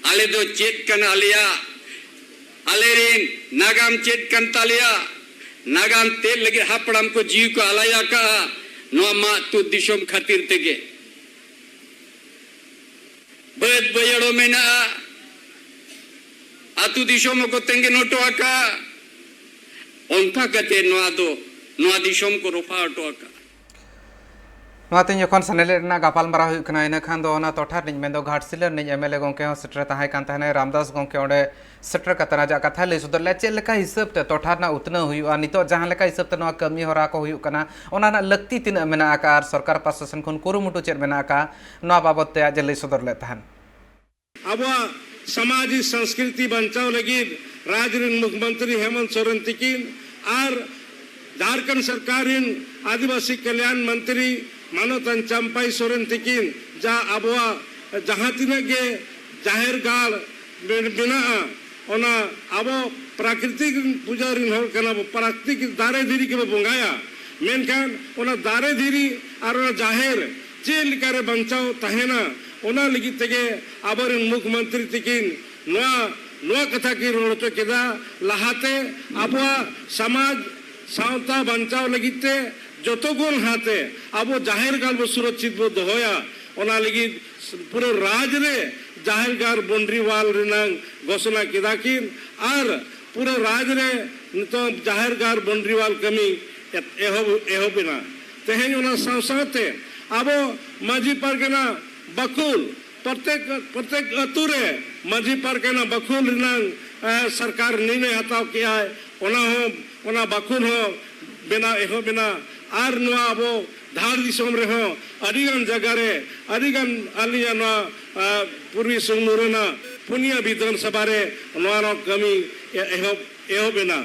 ᱟᱞᱮ ᱫᱚ ᱪᱮᱫ ᱠᱟᱱᱟ ᱟᱞᱮᱭᱟᱜ, ᱟᱞᱮᱨᱮᱱ ᱱᱟᱜᱟᱢ ᱪᱮᱫ ᱠᱟᱱ ᱛᱟᱞᱮᱭᱟ, ᱱᱟᱜᱟᱢ ᱪᱮᱫ ᱞᱟᱹᱜᱤᱫ ᱦᱟᱯᱲᱟᱢ ᱠᱚ ᱡᱤᱣᱤ ᱠᱚ ᱟᱞᱟᱭ ᱟᱠᱟᱫᱼᱟ, ᱱᱚᱣᱟ ᱢᱟᱜ ᱛᱩᱫ ᱫᱤᱥᱚᱢ ᱠᱷᱟᱹᱛᱤᱨ ᱛᱮᱜᱮ᱾ ᱵᱟᱹᱫᱽ ᱵᱟᱹᱭᱦᱟᱹᱲ ᱦᱚᱸ ᱢᱮᱱᱟᱜᱼᱟ, ᱟᱹᱛᱩ ᱫᱤᱥᱚᱢ ᱦᱚᱸᱠᱚ ᱛᱮᱸᱜᱮᱱ ᱦᱚᱴᱚ ᱟᱠᱟᱫᱼᱟ᱾ ᱚᱱᱠᱟ ᱠᱟᱛᱮ ᱱᱚᱣᱟ ᱫᱚ, ᱱᱚᱣᱟ ᱫᱤᱥᱚᱢ ᱠᱚ ᱨᱚᱯᱷᱟ ᱦᱚᱴᱚ ᱟᱠᱟᱫᱼᱟ᱾ ᱱᱚᱣᱟ ᱛᱮᱦᱮᱧ ᱡᱚᱠᱷᱚᱱ ᱥᱮᱱᱮᱞᱮᱫ ᱨᱮᱱᱟᱜ ᱜᱟᱯᱟᱞᱢᱟᱨᱟᱣ ᱦᱩᱭᱩᱜ ᱠᱟᱱᱟ, ᱤᱱᱟᱹ ᱠᱷᱟᱱ ᱫᱚ ᱚᱱᱟ ᱴᱚᱴᱷᱟ ᱨᱤᱱᱤᱡ ᱢᱮᱱᱫᱚ ᱜᱷᱟᱴᱥᱤᱞᱟᱹ ᱨᱤᱱᱤᱡ ᱮᱢ ᱮᱞ ᱮ ᱜᱚᱢᱠᱮ ᱦᱚᱸ ᱥᱮᱴᱮᱨ ᱛᱟᱦᱮᱸ ᱠᱟᱱ ᱛᱟᱦᱮᱱᱟᱭ, ᱨᱟᱢᱫᱟᱥ ᱜᱚᱢᱠᱮ ᱚᱸᱰᱮ ᱥᱮᱴᱮᱨ ᱠᱟᱛᱮ ᱟᱡᱟᱜ ᱠᱟᱛᱷᱟᱭ ᱞᱟᱹᱭ ᱥᱚᱫᱚᱨ ᱞᱮᱫᱼᱟ᱾ ᱪᱮᱫ ᱞᱮᱠᱟ ᱦᱤᱥᱟᱹᱵ ᱛᱮ ᱴᱚᱴᱷᱟ ᱨᱮᱱᱟᱜ ᱩᱛᱱᱟᱹᱣ ᱦᱩᱭᱩᱜᱼᱟ, ᱱᱤᱛᱚᱜ ᱡᱟᱦᱟᱸ ᱞᱮᱠᱟ ᱦᱤᱥᱟᱹᱵ ᱛᱮ ᱱᱚᱣᱟ ᱠᱟᱹᱢᱤ ᱦᱚᱨᱟ ᱠᱚ ᱦᱩᱭᱩᱜ ᱠᱟᱱᱟ, ᱚᱱᱟ ᱨᱮᱱᱟᱜ ᱞᱟᱹᱠᱛᱤ ᱛᱤᱱᱟᱹᱜ ᱢᱮᱱᱟᱜ ᱟᱠᱟᱫᱼᱟ ᱟᱨ ᱥᱚᱨᱠᱟᱨ ᱯᱟᱦᱴᱟ ᱥᱮᱱ ᱠᱷᱚᱱ ᱠᱩᱨᱩᱢᱩᱴᱩ ᱪᱮᱫ ᱢᱮᱱᱟᱜ ᱟᱠᱟᱫᱼᱟ, ᱱᱚᱣᱟ ᱵᱟᱵᱚᱫ ᱛᱮ ᱟᱡ ᱮ ᱞᱟᱹᱭ ᱥᱚᱫᱚᱨ ᱞᱮᱫ ᱛᱟᱦᱮᱱ᱾ ᱟᱵᱚᱣᱟᱜ ᱥᱟᱢᱟᱡᱤᱠ ᱥᱚᱝᱥᱠᱨᱤᱛᱤ ᱵᱟᱧᱪᱟᱣ ᱞᱟᱹᱜᱤᱫ ᱨᱟᱡᱽ ᱨᱮᱱ ᱢᱩᱠᱷᱭᱚᱢᱚᱱᱛᱨᱤ ᱦᱮᱢᱚᱱᱛ ᱥᱚᱨᱮᱱ ᱛᱤᱠᱤᱱ ᱟᱨ ᱡᱷᱟᱲᱠᱷᱚᱸᱰ ᱥᱚᱨᱠᱟᱨ ᱨᱮᱱ ᱟᱹᱫᱤᱵᱟᱹᱥᱤ ᱠᱚᱞᱭᱟᱱ ᱢᱚᱱᱛᱨᱤ ᱢᱟᱱᱚᱛᱟᱱ ᱪᱟᱢᱯᱟᱭ ᱥᱚᱨᱮᱱ ᱛᱤᱠᱤᱱ ᱡᱟ ᱟᱵᱚᱣᱟᱜ ᱡᱟᱦᱟᱸ ᱛᱤᱱᱟᱹᱜ ᱜᱮ ᱡᱟᱦᱮᱨ ᱜᱟᱲ ᱢᱮᱱᱟᱜᱼᱟ, ᱚᱱᱟ ᱟᱵᱚ ᱯᱨᱟᱠᱨᱤᱛᱤᱠ ᱯᱩᱡᱟᱹ ᱨᱮᱱ ᱦᱚᱲ ᱠᱟᱱᱟ ᱵᱚ, ᱯᱨᱟᱠᱨᱤᱛᱤᱠ ᱫᱟᱨᱮ ᱫᱷᱤᱨᱤ ᱜᱮᱵᱚ ᱵᱚᱸᱜᱟᱭᱟ᱾ ᱢᱮᱱᱠᱷᱟᱱ ᱚᱱᱟ ᱫᱟᱨᱮ ᱫᱷᱤᱨᱤ ᱟᱨ ᱚᱱᱟ ᱡᱟᱦᱮᱨ ᱪᱮᱫ ᱞᱮᱠᱟᱨᱮ ᱵᱟᱧᱪᱟᱣ ᱛᱟᱦᱮᱱᱟ, ᱚᱱᱟ ᱞᱟᱹᱜᱤᱫ ᱛᱮᱜᱮ ᱟᱵᱚᱨᱮᱱ ᱢᱩᱠᱷᱭᱚᱢᱚᱱᱛᱨᱤ ᱛᱤᱠᱤᱱ ᱱᱚᱣᱟ ᱱᱚᱣᱟ ᱠᱟᱛᱷᱟ ᱠᱤᱱ ᱨᱚᱲ ᱦᱚᱪᱚ ᱠᱮᱫᱟ᱾ ᱞᱟᱦᱟᱛᱮ ᱟᱵᱚᱣᱟᱜ ᱥᱚᱢᱟᱡᱽ ᱥᱟᱶᱛᱟ ᱵᱟᱧᱪᱟᱣ ᱞᱟᱹᱜᱤᱫ ᱛᱮ ᱡᱚᱛᱚ ᱠᱷᱚᱱ ᱞᱟᱦᱟᱛᱮ ᱟᱵᱚ ᱡᱟᱦᱮᱨ ᱜᱟᱲ ᱵᱚ ᱥᱩᱨᱚᱠᱪᱷᱤᱛ ᱵᱚ ᱫᱚᱦᱚᱭᱟ, ᱚᱱᱟ ᱞᱟᱹᱜᱤᱫ ᱯᱩᱨᱟᱹ ᱨᱟᱡᱽ ᱨᱮ ᱡᱟᱦᱮᱨ ᱜᱟᱲ ᱵᱚᱱᱰᱨᱤ ᱣᱟᱞ ᱨᱮᱱᱟᱝ ᱜᱷᱳᱥᱚᱱᱟ ᱠᱮᱫᱟ ᱠᱤᱱ ᱟᱨ ᱯᱩᱨᱟᱹ ᱨᱟᱡᱽ ᱨᱮ ᱱᱤᱛᱚᱝ ᱡᱟᱦᱮᱨ ᱜᱟᱲ ᱵᱚᱱᱰᱨᱤ ᱣᱟᱞ ᱠᱟᱹᱢᱤ ᱮᱛ- ᱮᱦᱚᱵ ᱮᱦᱚᱵ ᱮᱱᱟ᱾ ᱛᱮᱦᱮᱧ ᱚᱱᱟ ᱥᱟᱶ ᱥᱟᱶᱛᱮ ᱟᱵᱚ ᱢᱟᱹᱡᱷᱤ ᱯᱟᱨᱜᱟᱱᱟ ᱵᱟᱠᱷᱩᱞ ᱯᱨᱚᱛᱮᱠ ᱯᱨᱚᱛᱮᱠ ᱟᱹᱛᱩ ᱨᱮ ᱢᱟᱹᱡᱷᱤ ᱯᱟᱨᱜᱟᱱᱟ ᱵᱟᱠᱷᱩᱞ ᱨᱮᱱᱟᱝ ᱮ, ᱥᱚᱨᱠᱟᱨ ᱱᱤᱨᱱᱚᱭ ᱦᱟᱛᱟᱣ ᱠᱮᱜᱼᱟᱭ, ᱚᱱᱟ ᱦᱚᱸ ᱚᱱᱟ ᱵᱟᱠᱷᱩᱞ ᱦᱚᱸ ᱵᱮᱱᱟᱣ ᱮᱦᱚᱵ ᱮᱱᱟ᱾ ᱟᱨ ᱱᱚᱣᱟ ᱟᱵᱚ ᱫᱷᱟᱲ ᱫᱤᱥᱚᱢ ᱨᱮᱦᱚᱸ ᱟᱹᱰᱤᱜᱟᱱ ᱡᱟᱭᱜᱟ ᱨᱮ ᱟᱹᱰᱤᱜᱟᱱ ᱟᱹᱞᱤᱧᱟᱜ ᱱᱚᱣᱟ ᱟᱨ ᱯᱩᱨᱵᱤ ᱥᱤᱝᱵᱷᱩᱢ ᱨᱮᱱᱟᱜ ᱯᱩᱱᱭᱟᱹ ᱵᱤᱫᱷᱟᱱ ᱥᱚᱵᱷᱟ ᱨᱮ ᱱᱚᱣᱟ ᱨᱮᱱᱟᱜ ᱠᱟᱹᱢᱤ ᱮ-, ᱮᱦᱚᱵ, ᱮᱦᱚᱵ ᱮᱱᱟ᱾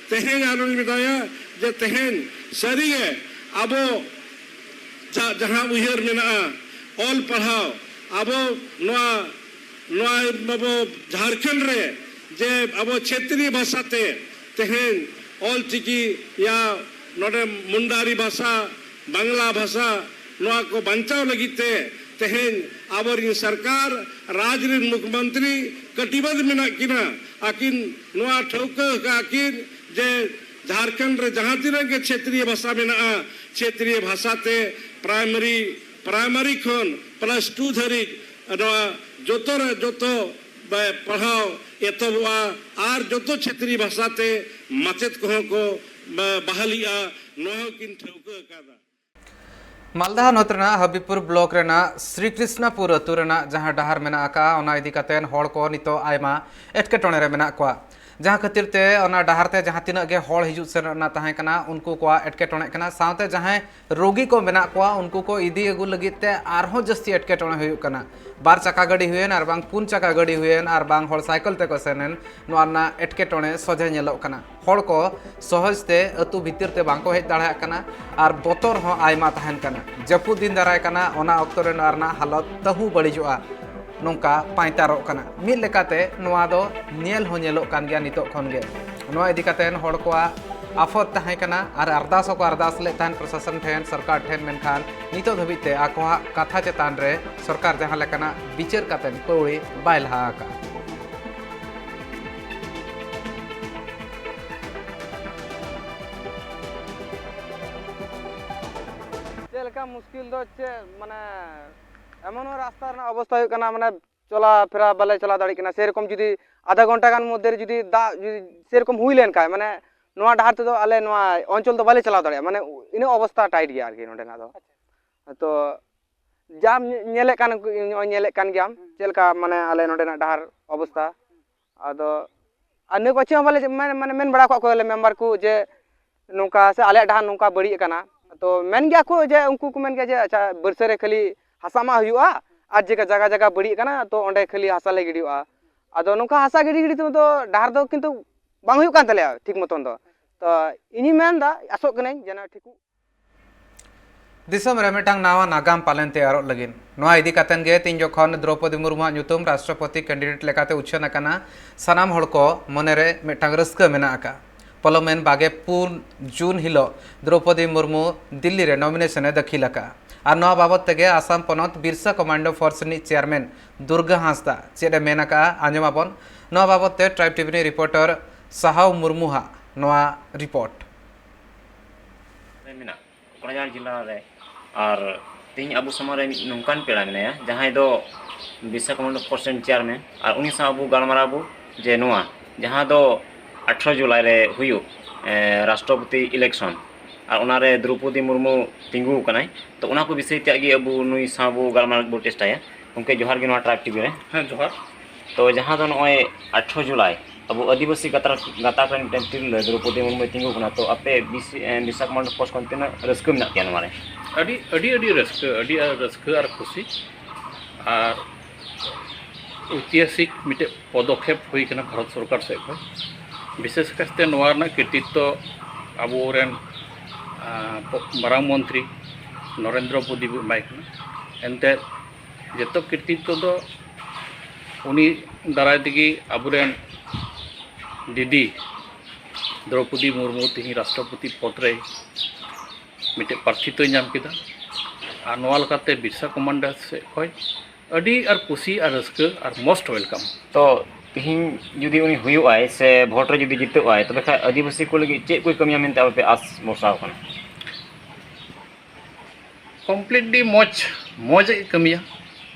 ᱛᱮᱦᱮᱧ ᱟᱨᱚᱧ ᱢᱮᱛᱟᱭᱟ ᱡᱮ ᱛᱮᱦᱮᱧ ᱥᱟᱹᱨᱤᱜᱮ ᱟᱵᱚ ᱡᱟ-, ᱡᱟᱦᱟᱸ ᱩᱭᱦᱟᱹᱨ ᱢᱮᱱᱟᱜᱼᱟ, ᱚᱞ ᱯᱟᱲᱦᱟᱣ, ᱟᱵᱚ ᱱᱚᱣᱟ, ᱱᱚᱣᱟ ᱟᱵᱚ ᱡᱷᱟᱲᱠᱷᱚᱸᱰ ᱨᱮ ᱡᱮ ᱟᱵᱚ ᱪᱷᱮᱛᱨᱤ ᱵᱷᱟᱥᱟ ᱛᱮ ᱛᱮᱦᱮᱧ ᱚᱞ ᱪᱤᱠᱤ ᱭᱟ ᱱᱚᱰᱮ ᱢᱩᱱᱰᱟᱨᱤ ᱵᱷᱟᱥᱟ, ᱵᱟᱝᱞᱟ ᱵᱷᱟᱥᱟ, ᱱᱚᱣᱟ ᱠᱚ ᱵᱟᱧᱪᱟᱣ ᱞᱟᱹᱜᱤᱫ ᱛᱮ ᱛᱮᱦᱮᱧ ᱟᱵᱚᱨᱤᱱ ᱥᱚᱨᱠᱟᱨ, ᱨᱟᱡᱽ ᱨᱤᱱ ᱢᱩᱠᱷᱭᱚᱢᱚᱱᱛᱨᱤ ᱠᱟᱹᱴᱤᱵᱟᱫᱷ ᱢᱮᱱᱟᱜ ᱠᱤᱱᱟ᱾ ᱟᱹᱠᱤᱱ ᱱᱚᱣᱟ ᱴᱷᱟᱹᱣᱠᱟᱹ ᱟᱠᱟᱫ ᱠᱤᱱ ᱡᱮ ᱡᱷᱟᱲᱠᱷᱚᱸᱰ ᱨᱮ ᱡᱟᱦᱟᱸ ᱛᱤᱱᱟᱹᱜ ᱜᱮ ᱪᱷᱮᱛᱨᱤᱭᱚ ᱵᱷᱟᱥᱟ ᱢᱮᱱᱟᱜᱼᱟ, ᱪᱷᱮᱛᱨᱤᱭᱚ ᱵᱷᱟᱥᱟ ᱛᱮ ᱯᱨᱟᱭᱢᱟᱨᱤ, ᱯᱨᱟᱭᱢᱟᱨᱤ ᱠᱷᱚᱱ ᱠᱞᱟᱥ ᱴᱩ ᱫᱷᱟᱹᱨᱤᱡ ᱱᱚᱣᱟ ᱡᱚᱛᱚ ᱨᱮ ᱡᱚᱛᱚ ᱵᱟ-, ᱯᱟᱲᱦᱟᱣ ᱮᱛᱚᱦᱚᱵᱚᱜᱼᱟ ᱟᱨ ᱡᱚᱛᱚ ᱪᱷᱮᱛᱨᱤ ᱵᱷᱟᱥᱟ ᱛᱮ ᱢᱟᱪᱮᱫ ᱠᱚᱦᱚᱸ ᱠᱚ ᱵᱟ-, ᱵᱟᱦᱟᱞᱤᱜᱼᱟ, ᱱᱚᱣᱟ ᱦᱚᱸᱠᱤᱱ ᱴᱷᱟᱹᱣᱠᱟᱹ ᱟᱠᱟᱫᱟ᱾ ᱢᱟᱞᱫᱟ ᱦᱚᱱᱚᱛ ᱨᱮᱱᱟᱜ ᱦᱟᱵᱤᱵᱯᱩᱨ ᱵᱞᱚᱠ ᱨᱮᱱᱟᱜ ᱥᱨᱤ ᱠᱨᱤᱥᱱᱟᱯᱩᱨ ᱟᱹᱛᱩ ᱨᱮᱱᱟᱜ ᱡᱟᱦᱟᱸ ᱰᱟᱦᱟᱨ ᱢᱮᱱᱟᱜ ᱟᱠᱟᱫᱼᱟ, ᱚᱱᱟ ᱤᱫᱤ ᱠᱟᱛᱮ ᱦᱚᱲ ᱠᱚ ᱱᱤᱛᱚᱜ ᱟᱭᱢᱟ ᱮᱴᱠᱮᱴᱚᱬᱮ ᱨᱮ ᱢᱮᱱᱟᱜ ᱠᱚᱣᱟ, ᱡᱟᱦᱟᱸ ᱠᱷᱟᱹᱛᱤᱨ ᱛᱮ ᱚᱱᱟ ᱰᱟᱦᱟᱨ ᱛᱮ ᱡᱟᱦᱟᱸ ᱛᱤᱱᱟᱹᱜ ᱜᱮ ᱦᱚᱲ ᱦᱤᱡᱩᱜ ᱥᱮᱱᱚᱜ ᱨᱮᱱᱟᱜ ᱛᱟᱦᱮᱸ ᱠᱟᱱᱟ, ᱩᱱᱠᱩ ᱠᱚᱣᱟᱜ ᱮᱴᱠᱮᱴᱚᱬᱮᱜ ᱠᱟᱱᱟ, ᱥᱟᱶᱛᱮ ᱡᱟᱦᱟᱸᱭ ᱨᱳᱜᱤ ᱠᱚ ᱢᱮᱱᱟᱜ ᱠᱚᱣᱟ, ᱩᱱᱠᱩ ᱠᱚ ᱤᱫᱤ ᱟᱹᱜᱩ ᱞᱟᱹᱜᱤᱫ ᱛᱮ ᱟᱨᱦᱚᱸ ᱡᱟᱹᱥᱛᱤ ᱮᱴᱠᱮᱴᱚᱬᱮ ᱦᱩᱭᱩᱜ ᱠᱟᱱᱟ᱾ ᱵᱟᱨ ᱪᱟᱠᱟ ᱜᱟᱹᱰᱤ ᱦᱩᱭᱮᱱ ᱟᱨ ᱵᱟᱝ ᱯᱩᱱ ᱪᱟᱠᱟ ᱜᱟᱹᱰᱤ ᱦᱩᱭᱮᱱ ᱟᱨ ᱵᱟᱝ ᱦᱚᱲ ᱥᱟᱭᱠᱮᱞ ᱛᱮᱠᱚ ᱥᱮᱱ ᱮᱱ, ᱱᱚᱣᱟ ᱨᱮᱱᱟᱜ ᱮᱴᱠᱮᱴᱚᱬᱮ ᱥᱚᱡᱷᱮ ᱧᱮᱞᱚᱜ ᱠᱟᱱᱟ᱾ ᱦᱚᱲ ᱠᱚ ᱥᱚᱦᱚᱡᱽ ᱛᱮ ᱟᱹᱛᱩ ᱵᱷᱤᱛᱤᱨ ᱛᱮ ᱵᱟᱝ ᱠᱚ ᱦᱮᱡ ᱫᱟᱲᱮᱭᱟᱜ ᱠᱟᱱᱟ ᱟᱨ ᱵᱚᱛᱚᱨ ᱦᱚᱸ ᱟᱭᱢᱟ ᱛᱟᱦᱮᱱ ᱠᱟᱱᱟ᱾ ᱡᱟᱹᱯᱩᱫ ᱫᱤᱱ ᱫᱟᱨᱟᱭ ᱠᱟᱱᱟ, ᱚᱱᱟ ᱚᱠᱛᱚ ᱨᱮ ᱱᱚᱣᱟ ᱨᱮᱱᱟᱜ ᱦᱟᱞᱚᱛ ᱛᱟᱹᱦᱩ ᱵᱟᱹᱲᱤᱡᱚᱜᱼᱟ, ᱱᱚᱝᱠᱟ ᱯᱟᱭᱛᱟᱨᱚᱜ ᱠᱟᱱᱟ᱾ ᱢᱤᱫ ᱞᱮᱠᱟᱛᱮ ᱱᱚᱣᱟ ᱫᱚ ᱧᱮᱞ ᱦᱚᱸ ᱧᱮᱞᱚᱜ ᱠᱟᱱ ᱜᱮᱭᱟ ᱱᱤᱛᱚᱜ ᱠᱷᱚᱱ ᱜᱮ᱾ ᱱᱚᱣᱟ ᱤᱫᱤ ᱠᱟᱛᱮ ᱦᱚᱲ ᱠᱚᱣᱟᱜ ᱟᱯᱷᱚᱛ ᱛᱟᱦᱮᱸ ᱠᱟᱱᱟ ᱟᱨ ᱟᱨᱫᱟᱥ ᱦᱚᱸᱠᱚ ᱟᱨᱫᱟᱥ ᱞᱮᱫ ᱛᱟᱦᱮᱱ ᱯᱨᱚᱥᱟᱥᱚᱱ ᱴᱷᱮᱱ, ᱥᱚᱨᱠᱟᱨ ᱴᱷᱮᱱ, ᱢᱮᱱᱠᱷᱟᱱ ᱱᱤᱛᱚᱜ ᱫᱷᱟᱹᱵᱤᱡ ᱛᱮ ᱟᱠᱚᱣᱟᱜ ᱠᱟᱛᱷᱟ ᱪᱮᱛᱟᱱ ᱨᱮ ᱥᱚᱨᱠᱟᱨ ᱡᱟᱦᱟᱸ ᱞᱮᱠᱟᱱᱟᱜ ᱵᱤᱪᱟᱹᱨ ᱠᱟᱛᱮ ᱯᱟᱹᱣᱲᱤ ᱵᱟᱭ ᱞᱟᱦᱟ ᱟᱠᱟᱫᱼᱟ᱾ ᱪᱮᱫ ᱞᱮᱠᱟ ᱢᱩᱥᱠᱤᱞ ᱫᱚ ᱪᱮᱫ, ᱢᱟᱱᱮ, ᱮᱢᱚᱱ ᱦᱚᱸ ᱨᱟᱥᱛᱟ ᱨᱮᱱᱟᱜ ᱚᱵᱚᱥᱛᱟ ᱦᱩᱭᱩᱜ ᱠᱟᱱᱟ, ᱢᱟᱱᱮ, ᱪᱚᱞᱟ ᱯᱷᱮᱨᱟ ᱵᱟᱞᱮ ᱪᱟᱞᱟᱣ ᱫᱟᱲᱮᱭᱟᱜ ᱠᱟᱱᱟ᱾ ᱥᱮᱨᱚᱠᱚᱢ ᱡᱩᱫᱤ ᱟᱫᱷᱟ ᱜᱷᱚᱱᱴᱟ ᱜᱟᱱ ᱢᱚᱫᱽᱫᱷᱮ ᱨᱮ ᱡᱩᱫᱤ ᱫᱟᱜ ᱡᱩᱫᱤ ᱥᱮᱨᱚᱠᱚᱢ ᱦᱩᱭ ᱞᱮᱱᱠᱷᱟᱱ, ᱢᱟᱱᱮ, ᱱᱚᱣᱟ ᱰᱟᱦᱟᱨ ᱛᱮᱫᱚ ᱟᱞᱮ ᱱᱚᱣᱟ ᱚᱧᱪᱚᱞ ᱫᱚ ᱵᱟᱞᱮ ᱪᱟᱞᱟᱣ ᱫᱟᱲᱮᱭᱟᱜᱼᱟ, ᱢᱟᱱᱮ, ᱤᱱᱟᱹ ᱚᱵᱚᱥᱛᱟ ᱴᱟᱭᱤᱴ ᱜᱮᱭᱟ ᱟᱨᱠᱤ ᱱᱚᱸᱰᱮᱱᱟᱜ ᱫᱚ᱾ ᱛᱚ ᱡᱟᱢ ᱧᱮ-, ᱧᱮᱞᱮᱫ ᱠᱟᱱ, ᱱᱚᱜᱼᱚᱭ ᱧᱮᱞᱮᱫ ᱠᱟᱱ ᱜᱮᱭᱟᱢ ᱪᱮᱫ ᱞᱮᱠᱟ, ᱢᱟᱱᱮ, ᱟᱞᱮ ᱱᱚᱸᱰᱮᱱᱟᱜ ᱰᱟᱦᱟᱨ ᱚᱵᱚᱥᱛᱟ᱾ ᱟᱫᱚ ᱟᱨ ᱱᱤᱭᱟᱹ ᱠᱚ ᱪᱮᱫ ᱦᱚᱸ ᱵᱟᱞᱮ ᱢᱮᱱ, ᱢᱟᱱᱮ, ᱢᱮᱱ ᱵᱟᱲᱟ ᱟᱠᱟᱫ ᱠᱚᱣᱟᱞᱮ ᱢᱮᱢᱵᱟᱨ ᱠᱚ ᱡᱮ ᱱᱚᱝᱠᱟ ᱥᱮ ᱟᱞᱮᱭᱟᱜ ᱰᱟᱦᱟᱨ ᱱᱚᱝᱠᱟ ᱵᱟᱹᱲᱤᱡ ᱟᱠᱟᱱᱟ᱾ ᱛᱚ ᱢᱮᱱ ᱜᱮᱭᱟ ᱠᱚ ᱡᱮ, ᱩᱱᱠᱩ ᱠᱚ ᱢᱮᱱ ᱜᱮᱭᱟ ᱡᱮ, "ᱟᱪᱪᱷᱟ, ᱵᱟᱹᱨᱥᱟᱹ ᱨᱮ ᱠᱷᱟᱹᱞᱤ ᱦᱟᱥᱟ ᱢᱟᱜ ᱦᱩᱭᱩᱜᱼᱟ ᱟᱨ ᱡᱟᱭᱜᱟ ᱡᱟᱭᱜᱟ ᱡᱟᱭᱜᱟ ᱵᱟᱹᱲᱤᱡ ᱟᱠᱟᱱᱟ, ᱛᱚ ᱚᱸᱰᱮ ᱠᱷᱟᱹᱞᱤ ᱦᱟᱥᱟ ᱞᱮ ᱜᱤᱰᱤᱣᱟᱜᱼᱟ᱾ ᱟᱫᱚ ᱱᱚᱝᱠᱟ ᱦᱟᱥᱟ ᱜᱤᱰᱤ ᱜᱤᱰᱤ ᱛᱮᱫᱚ ᱰᱟᱦᱟᱨ ᱫᱚ ᱠᱤᱱᱛᱩ ᱵᱟᱝ ᱦᱩᱭᱩᱜ ᱠᱟᱱ ᱛᱟᱞᱮᱭᱟ ᱴᱷᱤᱠ ᱢᱚᱛᱚᱱ ᱫᱚ᱾ ᱛᱚ ᱤᱧᱤᱧ ᱢᱮᱱᱫᱟ, ᱟᱥᱚᱜ ᱠᱟᱹᱱᱟᱹᱧ ᱡᱮᱱᱚ ᱴᱷᱤᱠᱚᱜ᱾ ᱫᱤᱥᱚᱢ ᱨᱮ ᱢᱤᱫᱴᱟᱝ ᱱᱟᱣᱟ ᱱᱟᱜᱟᱢ ᱯᱟᱞᱮᱱ ᱛᱮᱭᱟᱨᱚᱜ ᱞᱟᱹᱜᱤᱫ᱾ ᱱᱚᱣᱟ ᱤᱫᱤ ᱠᱟᱛᱮᱱ ᱜᱮ ᱛᱮᱦᱮᱧ ᱡᱚᱠᱷᱚᱱ ᱫᱨᱚᱣᱯᱚᱫᱤ ᱢᱩᱨᱢᱩᱣᱟᱜ ᱧᱩᱛᱩᱢ ᱨᱟᱥᱴᱨᱚᱯᱚᱛᱤ ᱠᱮᱱᱰᱤᱰᱮᱴ ᱞᱮᱠᱟᱛᱮ ᱩᱪᱷᱟᱹᱱ ᱟᱠᱟᱱᱟ, ᱥᱟᱱᱟᱢ ᱦᱚᱲ ᱠᱚ ᱢᱚᱱᱮᱨᱮ ᱢᱤᱫᱴᱟᱝ ᱨᱟᱹᱥᱠᱟᱹ ᱢᱮᱱᱟᱜ ᱟᱠᱟᱫ᱾ ᱯᱚᱞᱚᱢᱮᱱ ᱵᱟᱜᱮ ᱯᱩᱱ ᱡᱩᱱ ᱦᱤᱞᱳᱜ ᱫᱨᱚᱣᱯᱚᱫᱤ ᱢᱩᱨᱢᱩ ᱫᱤᱞᱞᱤ ᱨᱮ ᱱᱚᱢᱤᱱᱮᱥᱚᱱ ᱮ ᱫᱟᱹᱠᱷᱤᱞ ᱟᱠᱟᱫᱼᱟ᱾ ᱟᱨ ᱱᱚᱣᱟ ᱵᱟᱵᱚᱛ ᱛᱮᱜᱮ ᱟᱥᱟᱢ ᱯᱚᱱᱚᱛ ᱵᱤᱨᱥᱟ ᱠᱚᱢᱟᱱᱰᱳ ᱯᱷᱳᱨᱥ ᱨᱤᱱᱤᱡ ᱪᱮᱭᱟᱨᱢᱮᱱ ᱫᱩᱨᱜᱟ ᱦᱟᱸᱥᱫᱟ ᱪᱮᱫ ᱮ ᱢᱮᱱ ᱟᱠᱟᱫᱼᱟ, ᱟᱸᱡᱚᱢ ᱟᱵᱚᱱ᱾ ᱱᱚᱣᱟ ᱵᱟᱵᱚᱛ ᱛᱮ ᱴᱨᱟᱭᱤᱵᱽ ᱴᱤᱵᱷᱤ ᱨᱤᱱᱤᱡ ᱨᱤᱯᱳᱨᱴᱟᱨ ᱥᱟᱦᱟᱣ ᱢᱩᱨᱢᱩ ᱦᱟᱜ ᱱᱚᱣᱟ ᱨᱤᱯᱳᱨᱴ᱾ ᱨᱮ ᱢᱮᱱᱟᱜ ᱠᱚᱠᱲᱟᱡᱟᱲ ᱡᱮᱞᱟ ᱨᱮ᱾ ᱟᱨ ᱛᱮᱦᱮᱧ ᱟᱵᱚ ᱥᱟᱢᱟᱝ ᱨᱮ ᱢᱤᱫ ᱱᱚᱝᱠᱟᱱ ᱯᱮᱲᱟ ᱢᱮᱱᱟᱭᱟ, ᱡᱟᱦᱟᱸᱭ ᱫᱚ ᱵᱤᱨᱥᱟ ᱠᱚᱢᱟᱱᱰᱳ ᱯᱷᱳᱨᱥ ᱨᱮᱱ ᱪᱮᱭᱟᱨᱢᱮᱱ, ᱟᱨ ᱩᱱᱤ ᱥᱟᱶ ᱟᱵᱚ ᱜᱟᱞᱢᱟᱨᱟᱣ ᱟᱵᱚ ᱡᱮ ᱱᱚᱣᱟ ᱡᱟᱦᱟᱸ ᱫᱚ ᱟᱴᱷᱨᱚ ᱡᱩᱞᱟᱭ ᱨᱮ ᱦᱩᱭᱩᱜ, ᱮ, ᱨᱟᱥᱴᱨᱚᱯᱚᱛᱤ ᱤᱞᱮᱠᱥᱚᱱ, ᱟᱨ ᱚᱱᱟᱨᱮ ᱫᱨᱚᱣᱯᱚᱫᱤ ᱢᱩᱨᱢᱩ ᱛᱤᱸᱜᱩ ᱟᱠᱟᱱᱟᱭ᱾ ᱛᱚ ᱚᱱᱟ ᱠᱚ ᱵᱤᱥᱚᱭ ᱛᱮ ᱜᱮ ᱟᱵᱚ ᱱᱩᱭ ᱥᱟᱶ ᱵᱚ ᱜᱟᱞᱢᱟᱨᱟᱣ ᱵᱚ ᱪᱮᱥᱴᱟᱭᱟ᱾ ᱜᱚᱢᱠᱮ, ᱡᱚᱦᱟᱨ ᱜᱮ ᱱᱚᱣᱟ ᱴᱨᱟᱭᱤᱵᱽ ᱴᱤᱵᱷᱤ ᱨᱮ᱾ ᱦᱮᱸ, ᱡᱚᱦᱟᱨ᱾ ᱛᱚ ᱡᱟᱦᱟᱸ ᱫᱚ ᱱᱚᱜᱼᱚᱭ ᱟᱴᱷᱨᱚ ᱡᱩᱞᱟᱭ ᱟᱵᱚ ᱟᱹᱫᱤᱵᱟᱹᱥᱤ ᱜᱟᱛᱟᱠ, ᱜᱟᱛᱟᱠ ᱨᱮᱱ ᱢᱤᱫᱴᱮᱱ ᱛᱤᱨᱞᱟᱹ ᱫᱨᱚᱣᱯᱚᱫᱤ ᱢᱩᱨᱢᱩᱭ ᱛᱤᱸᱜᱩ ᱠᱟᱱᱟ, ᱛᱚ ᱟᱯᱮ ᱵᱤᱥ-, ᱮ, ᱵᱤᱨᱥᱟ ᱠᱚᱢᱟᱱᱰᱳ ᱯᱷᱳᱨᱥ ᱠᱷᱚᱱ ᱛᱤᱱᱟᱹᱜ ᱨᱟᱹᱥᱠᱟᱹ ᱢᱮᱱᱟᱜ ᱯᱮᱭᱟ ᱱᱚᱣᱟ ᱨᱮ? ᱟᱹᱰᱤ, ᱟᱹᱰᱤ, ᱟᱹᱰᱤ ᱨᱟᱹᱥᱠᱟᱹ, ᱟᱹᱰᱤ ᱟᱨ ᱨᱟᱹᱥᱠᱟᱹ ᱟᱨ ᱠᱩᱥᱤ᱾ ᱟᱨ ᱳᱭᱛᱤᱦᱟᱥᱤᱠ ᱢᱤᱫᱴᱮᱡ ᱯᱚᱫᱚᱠᱷᱮᱯ ᱦᱩᱭ ᱠᱟᱱᱟ ᱵᱷᱟᱨᱚᱛ ᱥᱚᱨᱠᱟᱨ ᱥᱮᱫ ᱠᱷᱚᱱ᱾ ᱵᱤᱥᱮᱥ ᱠᱟᱭᱛᱮ ᱱᱚᱣᱟ ᱨᱮᱱᱟᱜ ᱠᱨᱤᱛᱤᱛᱛᱚ ᱟᱵᱚᱨᱮᱱ, ᱟ, ᱯᱚ-, ᱢᱟᱨᱟᱝ ᱢᱚᱱᱛᱨᱤ ᱱᱚᱨᱮᱱᱫᱨᱚ ᱢᱳᱫᱤ ᱵᱚ ᱮᱢᱟᱭ ᱠᱟᱱᱟ᱾ ᱮᱱᱛᱮᱫ ᱡᱚᱛᱚ ᱠᱨᱤᱛᱤᱛᱛᱚ ᱫᱚ ᱩᱱᱤ ᱫᱟᱨᱟᱭ ᱛᱮᱜᱮ ᱟᱵᱚᱨᱮᱱ ᱫᱤᱫᱤ ᱫᱨᱚᱣᱯᱚᱫᱤ ᱢᱩᱨᱢᱩ ᱛᱮᱦᱮᱧ ᱨᱟᱥᱴᱨᱚᱯᱚᱛᱤ ᱯᱚᱫᱽ ᱨᱮ ᱢᱤᱫᱴᱮᱡ ᱯᱨᱟᱨᱛᱷᱤᱛᱚᱭ ᱧᱟᱢ ᱠᱮᱫᱟ᱾ ᱟᱨ ᱱᱚᱣᱟ ᱞᱮᱠᱟᱛᱮ ᱵᱤᱨᱥᱟ ᱠᱚᱢᱟᱱᱰᱳ ᱥᱮᱫ ᱠᱷᱚᱱ ᱟᱹᱰᱤ ᱟᱨ ᱠᱩᱥᱤ ᱟᱨ ᱨᱟᱹᱥᱠᱟᱹ ᱟᱨ most welcome᱾ ᱛᱚ ᱛᱤᱦᱤᱧ ᱡᱩᱫᱤ ᱩᱱᱤ ᱦᱩᱭᱩᱜ ᱟᱭ ᱥᱮ ᱵᱷᱳᱴ ᱨᱮ ᱡᱩᱫᱤ ᱡᱤᱛᱟᱹᱜ ᱟᱭ, ᱛᱚᱵᱮ ᱠᱷᱟᱱ ᱟᱹᱫᱤᱵᱟᱹᱥᱤ ᱠᱚ ᱞᱟᱹᱜᱤᱫ ᱪᱮᱫ ᱠᱚᱭ ᱠᱟᱹᱢᱤᱭᱟ ᱢᱮᱱᱛᱮ ᱟᱯᱮ ᱯᱮ ᱟᱥ ᱵᱷᱚᱨᱥᱟ ᱟᱠᱟᱱᱟ? ᱠᱚᱢᱯᱞᱤᱴᱞᱤ ᱢᱚᱡᱽ, ᱢᱚᱡᱽ ᱮ ᱠᱟᱹᱢᱤᱭᱟ᱾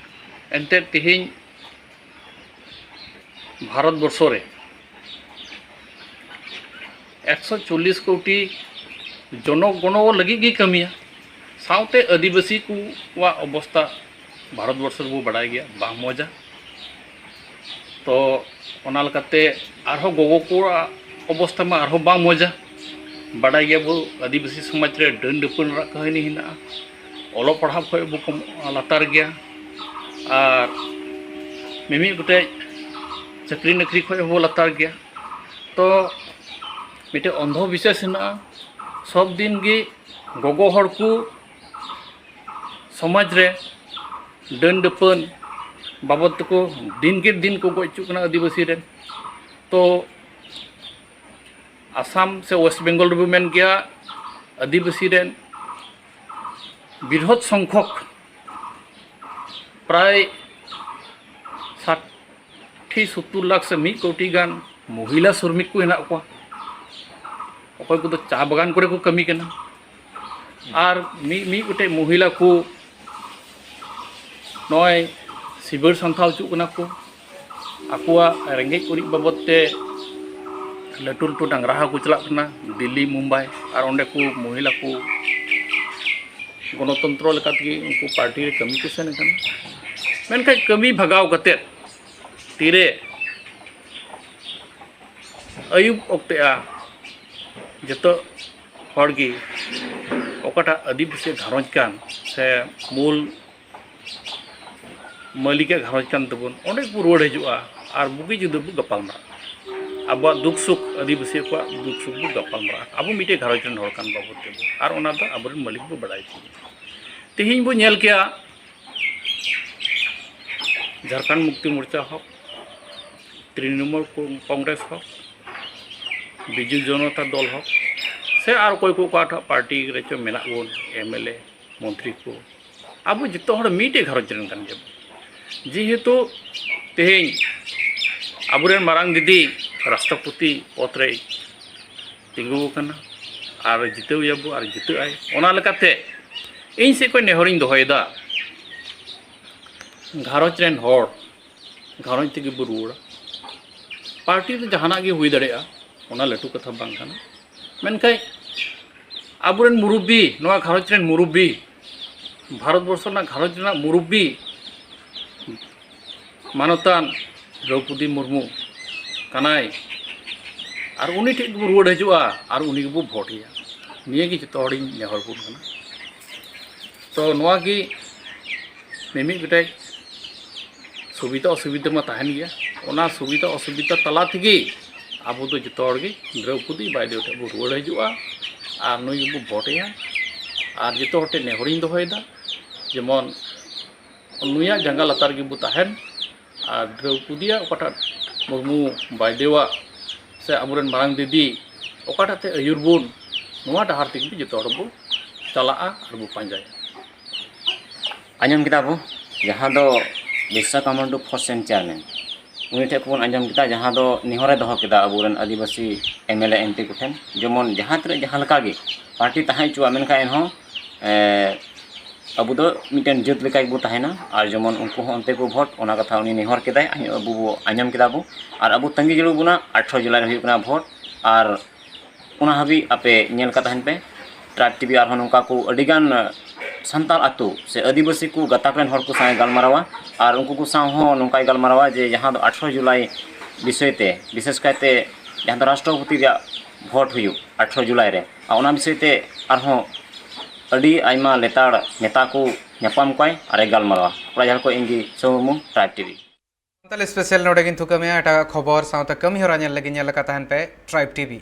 ᱮᱱᱛᱮᱫ ᱛᱤᱦᱤᱧ ᱵᱷᱟᱨᱚᱛ ᱵᱚᱨᱥᱚ ᱨᱮ ᱮᱠᱥᱚ ᱪᱚᱞᱞᱤᱥ ᱠᱳᱴᱤ ᱡᱚᱱᱚᱜᱚᱱᱚ ᱞᱟᱹᱜᱤᱫ ᱜᱮ ᱠᱟᱹᱢᱤᱭᱟ᱾ ᱥᱟᱶᱛᱮ ᱟᱹᱫᱤᱵᱟᱹᱥᱤ ᱠᱚᱣᱟᱜ ᱚᱵᱚᱥᱛᱟ ᱵᱷᱟᱨᱚᱛ ᱵᱚᱨᱥᱚ ᱨᱮᱵᱚ ᱵᱟᱲᱟᱭ ᱜᱮᱭᱟ, ᱵᱟᱝ ᱢᱚᱡᱟ᱾ ᱛᱚ ᱚᱱᱟ ᱞᱮᱠᱟᱛᱮ ᱟᱨᱦᱚᱸ ᱜᱚᱜᱚ ᱠᱚᱣᱟᱜ ᱚᱵᱚᱥᱛᱟ ᱢᱟ ᱟᱨᱦᱚᱸ ᱵᱟᱝ ᱢᱚᱡᱟ᱾ ᱵᱟᱰᱟᱭ ᱜᱮᱭᱟᱵᱚ ᱟᱹᱫᱤᱵᱟᱹᱥᱤ ᱥᱚᱢᱟᱡᱽ ᱨᱮ ᱰᱟᱹᱱ ᱰᱟᱹᱯᱟᱹᱱ ᱨᱮᱱᱟᱜ ᱠᱟᱹᱦᱱᱤ ᱦᱮᱱᱟᱜᱼᱟ, ᱚᱞᱚᱜ ᱯᱟᱲᱦᱟᱣ ᱠᱷᱚᱱ ᱵᱚ ᱠᱚᱢ, ᱞᱟᱛᱟᱨ ᱜᱮᱭᱟ᱾ ᱟᱨ ᱢᱤᱢᱤᱫ ᱜᱚᱴᱮᱡ ᱪᱟᱹᱠᱨᱤ ᱱᱚᱠᱨᱤ ᱠᱷᱚᱡ ᱦᱚᱸᱵᱚ ᱞᱟᱛᱟᱨ ᱜᱮᱭᱟ᱾ ᱛᱚ ᱢᱤᱫᱴᱮᱡ ᱚᱱᱫᱷᱚ ᱵᱤᱥᱣᱟᱥ ᱦᱮᱱᱟᱜᱼᱟ, ᱥᱚᱵ ᱫᱤᱱ ᱜᱮ ᱜᱚᱜᱚ ᱦᱚᱲ ᱠᱚ ᱥᱚᱢᱟᱡᱽ ᱨᱮ ᱰᱟᱹᱱ ᱰᱟᱹᱯᱟᱹᱱ ᱵᱟᱵᱚᱫ ᱛᱮᱠᱚ ᱫᱤᱱ ᱠᱮ ᱫᱤᱱ ᱠᱚ ᱜᱚᱡ ᱦᱚᱪᱚᱜ ᱠᱟᱱᱟ ᱟᱹᱫᱤᱵᱟᱹᱥᱤ ᱨᱮᱱ᱾ ᱛᱚ ᱟᱥᱟᱢ ᱥᱮ ᱳᱭᱮᱥᱴ ᱵᱮᱝᱜᱚᱞ ᱨᱮᱵᱚ ᱢᱮᱱ ᱜᱮᱭᱟ, ᱟᱹᱫᱤᱵᱟᱹᱥᱤ ᱨᱮᱱ ᱵᱨᱤᱦᱚᱛ ᱥᱚᱝᱠᱷᱚᱠ ᱯᱨᱟᱭ ᱥᱟᱴ ᱥᱚᱛᱛᱚᱨ ᱞᱟᱠᱷ ᱥᱮ ᱢᱤᱫ ᱠᱳᱴᱤ ᱜᱟᱱ ᱢᱚᱦᱤᱞᱟ ᱥᱨᱚᱢᱤᱠ ᱠᱚ ᱦᱮᱱᱟᱜ ᱠᱚᱣᱟ᱾ ᱚᱠᱚᱭ ᱠᱚᱫᱚ ᱪᱟ ᱵᱟᱜᱟᱱ ᱠᱚᱨᱮ ᱠᱚ ᱠᱟᱹᱢᱤ ᱠᱟᱱᱟ᱾ ᱟᱨ ᱢᱤᱫ ᱢᱤᱫ ᱜᱚᱴᱮᱡ ᱢᱚᱦᱤᱞᱟ ᱠᱚ ᱱᱚᱜᱼᱚᱭ ᱥᱤᱵᱟᱹᱲ ᱥᱟᱱᱛᱷᱟᱣ ᱦᱚᱪᱚᱜ ᱠᱟᱱᱟ ᱠᱚ᱾ ᱟᱠᱚᱣᱟᱜ ᱨᱮᱸᱜᱮᱡ ᱚᱨᱤᱡ ᱵᱟᱵᱚᱫ ᱛᱮ ᱞᱟᱹᱴᱩ ᱞᱟᱹᱴᱩ ᱰᱟᱝᱨᱟ ᱦᱚᱸᱠᱚ ᱪᱟᱞᱟᱜ ᱠᱟᱱᱟ ᱫᱤᱞᱞᱤ, ᱢᱩᱢᱵᱟᱭ, ᱟᱨ ᱚᱸᱰᱮ ᱠᱚ ᱢᱚᱦᱤᱞᱟ ᱠᱚ ᱜᱚᱱᱚᱛᱚᱱᱛᱨᱚ ᱞᱮᱠᱟ ᱛᱮᱜᱮ ᱩᱱᱠᱩ ᱯᱟᱨᱴᱤ ᱨᱮ ᱠᱟᱹᱢᱤ ᱠᱚ ᱥᱮᱱ ᱠᱟᱱᱟ᱾ ᱢᱮᱱᱠᱷᱟᱱ ᱠᱟᱹᱢᱤ ᱵᱷᱟᱜᱟᱣ ᱠᱟᱛᱮᱫ ᱛᱤᱨᱮ ᱟᱹᱭᱩᱵ ᱚᱠᱛᱮᱜᱼᱟ, ᱡᱚᱛᱚ ᱦᱚᱲ ᱜᱮ ᱚᱠᱟᱴᱟᱜ ᱟᱹᱫᱤᱵᱟᱹᱥᱤ ᱜᱷᱟᱨᱚᱸᱡᱽ ᱠᱟᱱ ᱥᱮ ᱢᱩᱞ ᱢᱟᱹᱞᱤᱠᱟᱜ ᱜᱷᱟᱨᱚᱸᱡᱽ ᱠᱟᱱ ᱛᱟᱵᱚᱱ, ᱚᱸᱰᱮ ᱜᱮᱵᱚ ᱨᱩᱣᱟᱹᱲ ᱦᱤᱡᱩᱜᱼᱟ ᱟᱨ ᱵᱩᱜᱤ ᱡᱩᱫᱟᱹ ᱵᱚ ᱜᱟᱯᱟᱞ ᱢᱟᱨᱟᱜᱼᱟ᱾ ᱟᱵᱚᱣᱟᱜ ᱫᱩᱠ ᱥᱩᱠ, ᱟᱹᱫᱤᱵᱟᱹᱥᱤ ᱠᱚᱣᱟᱜ ᱫᱩᱠ ᱥᱩᱠ ᱵᱚ ᱜᱟᱯᱟᱞ ᱢᱟᱨᱟᱜᱼᱟ, ᱟᱵᱚ ᱢᱤᱫᱴᱮᱡ ᱜᱷᱟᱨᱚᱸᱡᱽ ᱨᱮᱱ ᱦᱚᱲ ᱠᱟᱱ ᱵᱟᱵᱚᱫ ᱛᱮᱵᱚ, ᱟᱨ ᱚᱱᱟ ᱫᱚ ᱟᱵᱚᱨᱮᱱ ᱢᱟᱹᱞᱤᱠ ᱵᱚ ᱵᱟᱲᱟᱭ ᱦᱚᱪᱚ ᱠᱚᱣᱟ᱾ ᱛᱮᱦᱮᱧ ᱵᱚ ᱧᱮᱞ ᱠᱮᱭᱟ ᱡᱷᱟᱲᱠᱷᱚᱸᱰ ᱢᱩᱠᱛᱤ ᱢᱳᱨᱪᱟ ᱦᱳᱠ, ᱛᱨᱤᱱᱢᱩᱞ ᱠᱚ-, ᱠᱚᱝᱜᱨᱮᱥ ᱦᱳᱠ, ᱵᱤᱡᱩ ᱡᱚᱱᱚᱛᱟ ᱫᱚᱞ ᱦᱳᱠ, ᱥᱮ ᱟᱨ ᱚᱠᱚᱭ ᱠᱚ ᱚᱠᱟᱴᱟᱜ ᱯᱟᱨᱴᱤ ᱨᱮᱪᱚ ᱢᱮᱱᱟᱜ ᱵᱚᱱ, ᱮᱢ ᱮᱞ ᱮ, ᱢᱚᱱᱛᱨᱤ ᱠᱚ, ᱟᱵᱚ ᱡᱚᱛᱚ ᱦᱚᱲ ᱢᱤᱫᱴᱮᱡ ᱜᱷᱟᱨᱚᱸᱡᱽ ᱨᱮᱱ ᱠᱟᱱ ᱜᱮᱭᱟ ᱵᱚᱱ᱾ ᱡᱮᱦᱮᱛᱩ ᱛᱮᱦᱮᱧ ᱟᱵᱚᱨᱮᱱ ᱢᱟᱨᱟᱝ ᱫᱤᱫᱤ ᱨᱟᱥᱴᱨᱚᱯᱚᱛᱤ ᱯᱚᱫᱽ ᱨᱮᱭ ᱛᱤᱸᱜᱩ ᱟᱠᱟᱱᱟ ᱟᱨ ᱡᱤᱛᱟᱹᱣ ᱮᱭᱟᱵᱚ ᱟᱨ ᱡᱤᱛᱟᱹᱜ ᱟᱭ, ᱚᱱᱟ ᱞᱮᱠᱟᱛᱮ ᱤᱧ ᱥᱮᱫ ᱠᱷᱚᱱ ᱱᱮᱦᱚᱨᱤᱧ ᱫᱚᱦᱚᱭᱮᱫᱟ, ᱜᱷᱟᱨᱚᱸᱡᱽ ᱨᱮᱱ ᱦᱚᱲ ᱜᱷᱟᱨᱚᱸᱡᱽ ᱛᱮᱜᱮ ᱵᱚ ᱨᱩᱣᱟᱹᱲᱟ᱾ ᱯᱟᱨᱴᱤ ᱫᱚ ᱡᱟᱦᱟᱱᱟᱜ ᱜᱮ ᱦᱩᱭ ᱫᱟᱲᱮᱭᱟᱜᱼᱟ, ᱚᱱᱟ ᱞᱟᱹᱴᱩ ᱠᱟᱛᱷᱟ ᱵᱟᱝ ᱠᱟᱱᱟ᱾ ᱢᱮᱱᱠᱷᱟᱱ ᱟᱵᱚᱨᱮᱱ ᱢᱩᱨᱩᱵᱵᱤ, ᱱᱚᱣᱟ ᱜᱷᱟᱨᱚᱸᱡᱽ ᱨᱮᱱ ᱢᱩᱨᱩᱵᱵᱤ, ᱵᱷᱟᱨᱚᱛ ᱵᱚᱨᱥᱚ ᱨᱮᱱᱟᱜ ᱜᱷᱟᱨᱚᱸᱡᱽ ᱨᱮᱱᱟᱜ ᱢᱩᱨᱩᱵᱵᱤ ᱢᱟᱱᱚᱛᱟᱱ ᱫᱨᱚᱣᱯᱚᱫᱤ ᱢᱩᱨᱢᱩ ᱠᱟᱱᱟᱭ, ᱟᱨ ᱩᱱᱤ ᱴᱷᱮᱱ ᱜᱮᱵᱚ ᱨᱩᱣᱟᱹᱲ ᱦᱤᱡᱩᱜᱼᱟ ᱟᱨ ᱩᱱᱤ ᱜᱮᱵᱚ ᱵᱷᱳᱴ ᱮᱭᱟ᱾ ᱱᱤᱭᱟᱹ ᱜᱮ ᱡᱚᱛᱚ ᱦᱚᱲᱤᱧ ᱱᱮᱦᱚᱨ ᱟᱵᱚᱱ ᱠᱟᱱᱟ᱾ ᱛᱚ ᱱᱚᱣᱟ ᱜᱮ ᱢᱤᱢᱤᱫ ᱜᱚᱴᱮᱡ ᱥᱩᱵᱤᱫᱷᱟ ᱚᱥᱩᱵᱤᱫᱷᱟ ᱢᱟ ᱛᱟᱦᱮᱱ ᱜᱮᱭᱟ᱾ ᱚᱱᱟ ᱥᱩᱵᱤᱫᱷᱟ ᱚᱥᱩᱵᱤᱫᱷᱟ ᱛᱟᱞᱟ ᱛᱮᱜᱮ ᱟᱵᱚ ᱫᱚ ᱡᱚᱛᱚ ᱦᱚᱲ ᱜᱮ ᱫᱨᱚᱣᱯᱚᱫᱤ ᱵᱟᱭᱫᱮᱣ ᱴᱷᱮᱱ ᱵᱚ ᱨᱩᱣᱟᱹᱲ ᱦᱤᱡᱩᱜᱼᱟ ᱟᱨ ᱱᱩᱭ ᱜᱮᱵᱚ ᱵᱷᱳᱴ ᱮᱭᱟ᱾ ᱟᱨ ᱡᱚᱛᱚ ᱦᱚᱲ ᱴᱷᱮᱱ ᱱᱮᱦᱚᱨᱤᱧ ᱫᱚᱦᱚᱭᱮᱫᱟ, ᱡᱮᱢᱚᱱ ᱱᱩᱭᱟᱜ ᱡᱟᱸᱜᱟ ᱞᱟᱛᱟᱨ ᱜᱮᱵᱚ ᱛᱟᱦᱮᱱ ᱟᱨ ᱫᱨᱚᱣᱯᱚᱫᱤᱭᱟᱜ ᱚᱠᱟᱴᱟᱜ ᱢᱩᱨᱢᱩ ᱵᱟᱭᱫᱮᱣᱟᱜ ᱥᱮ ᱟᱵᱚᱨᱮᱱ ᱢᱟᱨᱟᱝ ᱫᱤᱫᱤ ᱚᱠᱟᱴᱟᱜ ᱛᱮ ᱟᱹᱭᱩᱨ ᱵᱚᱱ, ᱱᱚᱣᱟ ᱰᱟᱦᱟᱨ ᱛᱮᱜᱮ ᱡᱚᱛᱚ ᱦᱚᱲ ᱵᱚ ᱪᱟᱞᱟᱜᱼᱟ ᱟᱨ ᱵᱚ ᱯᱟᱸᱡᱟᱭᱟ᱾ ᱟᱸᱡᱚᱢ ᱠᱮᱫᱟ ᱵᱚ, ᱡᱟᱦᱟᱸ ᱫᱚ ᱵᱤᱨᱥᱟ ᱠᱟᱢᱟᱱᱰᱩ ᱯᱷᱳᱨᱥ ᱨᱮᱱ ᱪᱮᱭᱟᱨᱢᱮᱱ, ᱩᱱᱤ ᱴᱷᱮᱱ ᱠᱷᱚᱱ ᱵᱚᱱ ᱟᱸᱡᱚᱢ ᱠᱮᱫᱟ, ᱡᱟᱦᱟᱸ ᱫᱚ ᱱᱮᱦᱚᱨᱮ ᱫᱚᱦᱚ ᱠᱮᱫᱟ ᱟᱵᱚᱨᱮᱱ ᱟᱹᱫᱤᱵᱟᱹᱥᱤ ᱮᱢ ᱮᱞ ᱮ ᱮᱢ ᱯᱤ ᱠᱚᱴᱷᱮᱱ, ᱡᱮᱢᱚᱱ ᱡᱟᱦᱟᱸ ᱛᱤᱱᱟᱹᱜ ᱡᱟᱦᱟᱸ ᱞᱮᱠᱟ ᱜᱮ ᱯᱟᱨᱴᱤ ᱛᱟᱦᱮᱸ ᱦᱚᱪᱚᱣᱟᱜ, ᱢᱮᱱᱠᱷᱟᱱ ᱮᱱᱦᱚᱸ ᱮ, ᱟᱵᱚ ᱫᱚ ᱢᱤᱫᱴᱮᱱ ᱡᱟᱹᱛ ᱞᱮᱠᱟ ᱜᱮᱵᱚ ᱛᱟᱦᱮᱱᱟ᱾ ᱟᱨ ᱡᱮᱢᱚᱱ ᱩᱱᱠᱩ ᱦᱚᱸ ᱚᱱᱛᱮ ᱠᱚ ᱵᱷᱳᱴ, ᱚᱱᱟ ᱠᱟᱛᱷᱟ ᱩᱱᱤ ᱱᱮᱦᱚᱨ ᱠᱮᱫᱟᱭ, ᱟᱵᱚ ᱵᱚ ᱟᱸᱡᱚᱢ ᱠᱮᱫᱟ ᱵᱚ᱾ ᱟᱨ ᱟᱵᱚ ᱛᱟᱺᱜᱤ ᱡᱟᱹᱨᱩᱲ ᱵᱚᱱᱟ, ᱟᱴᱷᱨᱚ ᱡᱩᱞᱟᱭ ᱨᱮ ᱦᱩᱭᱩᱜ ᱠᱟᱱᱟ ᱵᱷᱳᱴ᱾ ᱟᱨ ᱚᱱᱟ ᱦᱟᱹᱵᱤᱡ ᱟᱯᱮ ᱧᱮᱞ ᱠᱟ ᱛᱟᱦᱮᱱ ᱯᱮ ᱴᱨᱟᱭᱤᱵᱽ ᱴᱤᱵᱷᱤ᱾ ᱟᱨᱦᱚᱸ ᱱᱚᱝᱠᱟ ᱠᱚ ᱟᱹᱰᱤᱜᱟᱱ ᱥᱟᱱᱛᱟᱲ ᱟᱹᱛᱩ ᱥᱮ ᱟᱹᱫᱤᱵᱟᱹᱥᱤ ᱠᱚ ᱜᱟᱛᱟᱠ ᱨᱮᱱ ᱦᱚᱲ ᱠᱚ ᱥᱟᱶ ᱮ ᱜᱟᱞᱢᱟᱨᱟᱣᱟ, ᱟᱨ ᱩᱱᱠᱩ ᱠᱚ ᱥᱟᱶ ᱦᱚᱸ ᱱᱚᱝᱠᱟᱭ ᱜᱟᱞᱢᱟᱨᱟᱣᱟ ᱡᱮ ᱡᱟᱦᱟᱸ ᱫᱚ ᱟᱴᱷᱨᱚ ᱡᱩᱞᱟᱭ ᱵᱤᱥᱚᱭ ᱛᱮ, ᱵᱤᱥᱮᱥ ᱠᱟᱭᱛᱮ ᱡᱟᱦᱟᱸ ᱫᱚ ᱨᱟᱥᱴᱨᱚᱯᱚᱛᱤ ᱨᱮᱭᱟᱜ ᱵᱷᱳᱴ ᱦᱩᱭᱩᱜ ᱟᱴᱷᱨᱚ ᱡᱩᱞᱟᱭ ᱨᱮ, ᱟᱨ ᱚᱱᱟ ᱵᱤᱥᱚᱭ ᱛᱮ ᱟᱨᱦᱚᱸ ᱟᱹᱰᱤ ᱟᱭᱢᱟ ᱞᱮᱛᱟᱲ ᱱᱮᱛᱟ ᱠᱚ ᱧᱟᱯᱟᱢ ᱠᱚᱣᱟᱭ ᱟᱨᱮ ᱜᱟᱞᱢᱟᱨᱟᱣᱟ᱾ ᱠᱚᱲᱟ ᱡᱟᱦᱟᱸ ᱠᱚ ᱤᱧ ᱜᱮ ᱥᱚᱢᱩ ᱢᱩᱨᱢᱩ, ᱴᱨᱟᱭᱤᱵᱽ ᱴᱤᱵᱷᱤ᱾ ᱥᱟᱱᱛᱟᱲ ᱥᱯᱮᱥᱟᱞ ᱱᱚᱰᱮ ᱜᱤᱧ ᱛᱷᱩᱠᱟᱹᱢᱮᱜᱼᱟ᱾ ᱮᱴᱟᱜᱟᱜ ᱠᱷᱚᱵᱚᱨ ᱥᱟᱶᱛᱮ ᱠᱟᱹᱢᱤ ᱦᱚᱨᱟ ᱧᱮᱞ ᱞᱟᱹᱜᱤᱫ ᱧᱮᱞ ᱞᱮᱠᱟ ᱛᱟᱦᱮᱱ ᱯᱮ ᱴᱨᱟᱭᱤᱵᱽ ᱴᱤᱵᱷᱤ᱾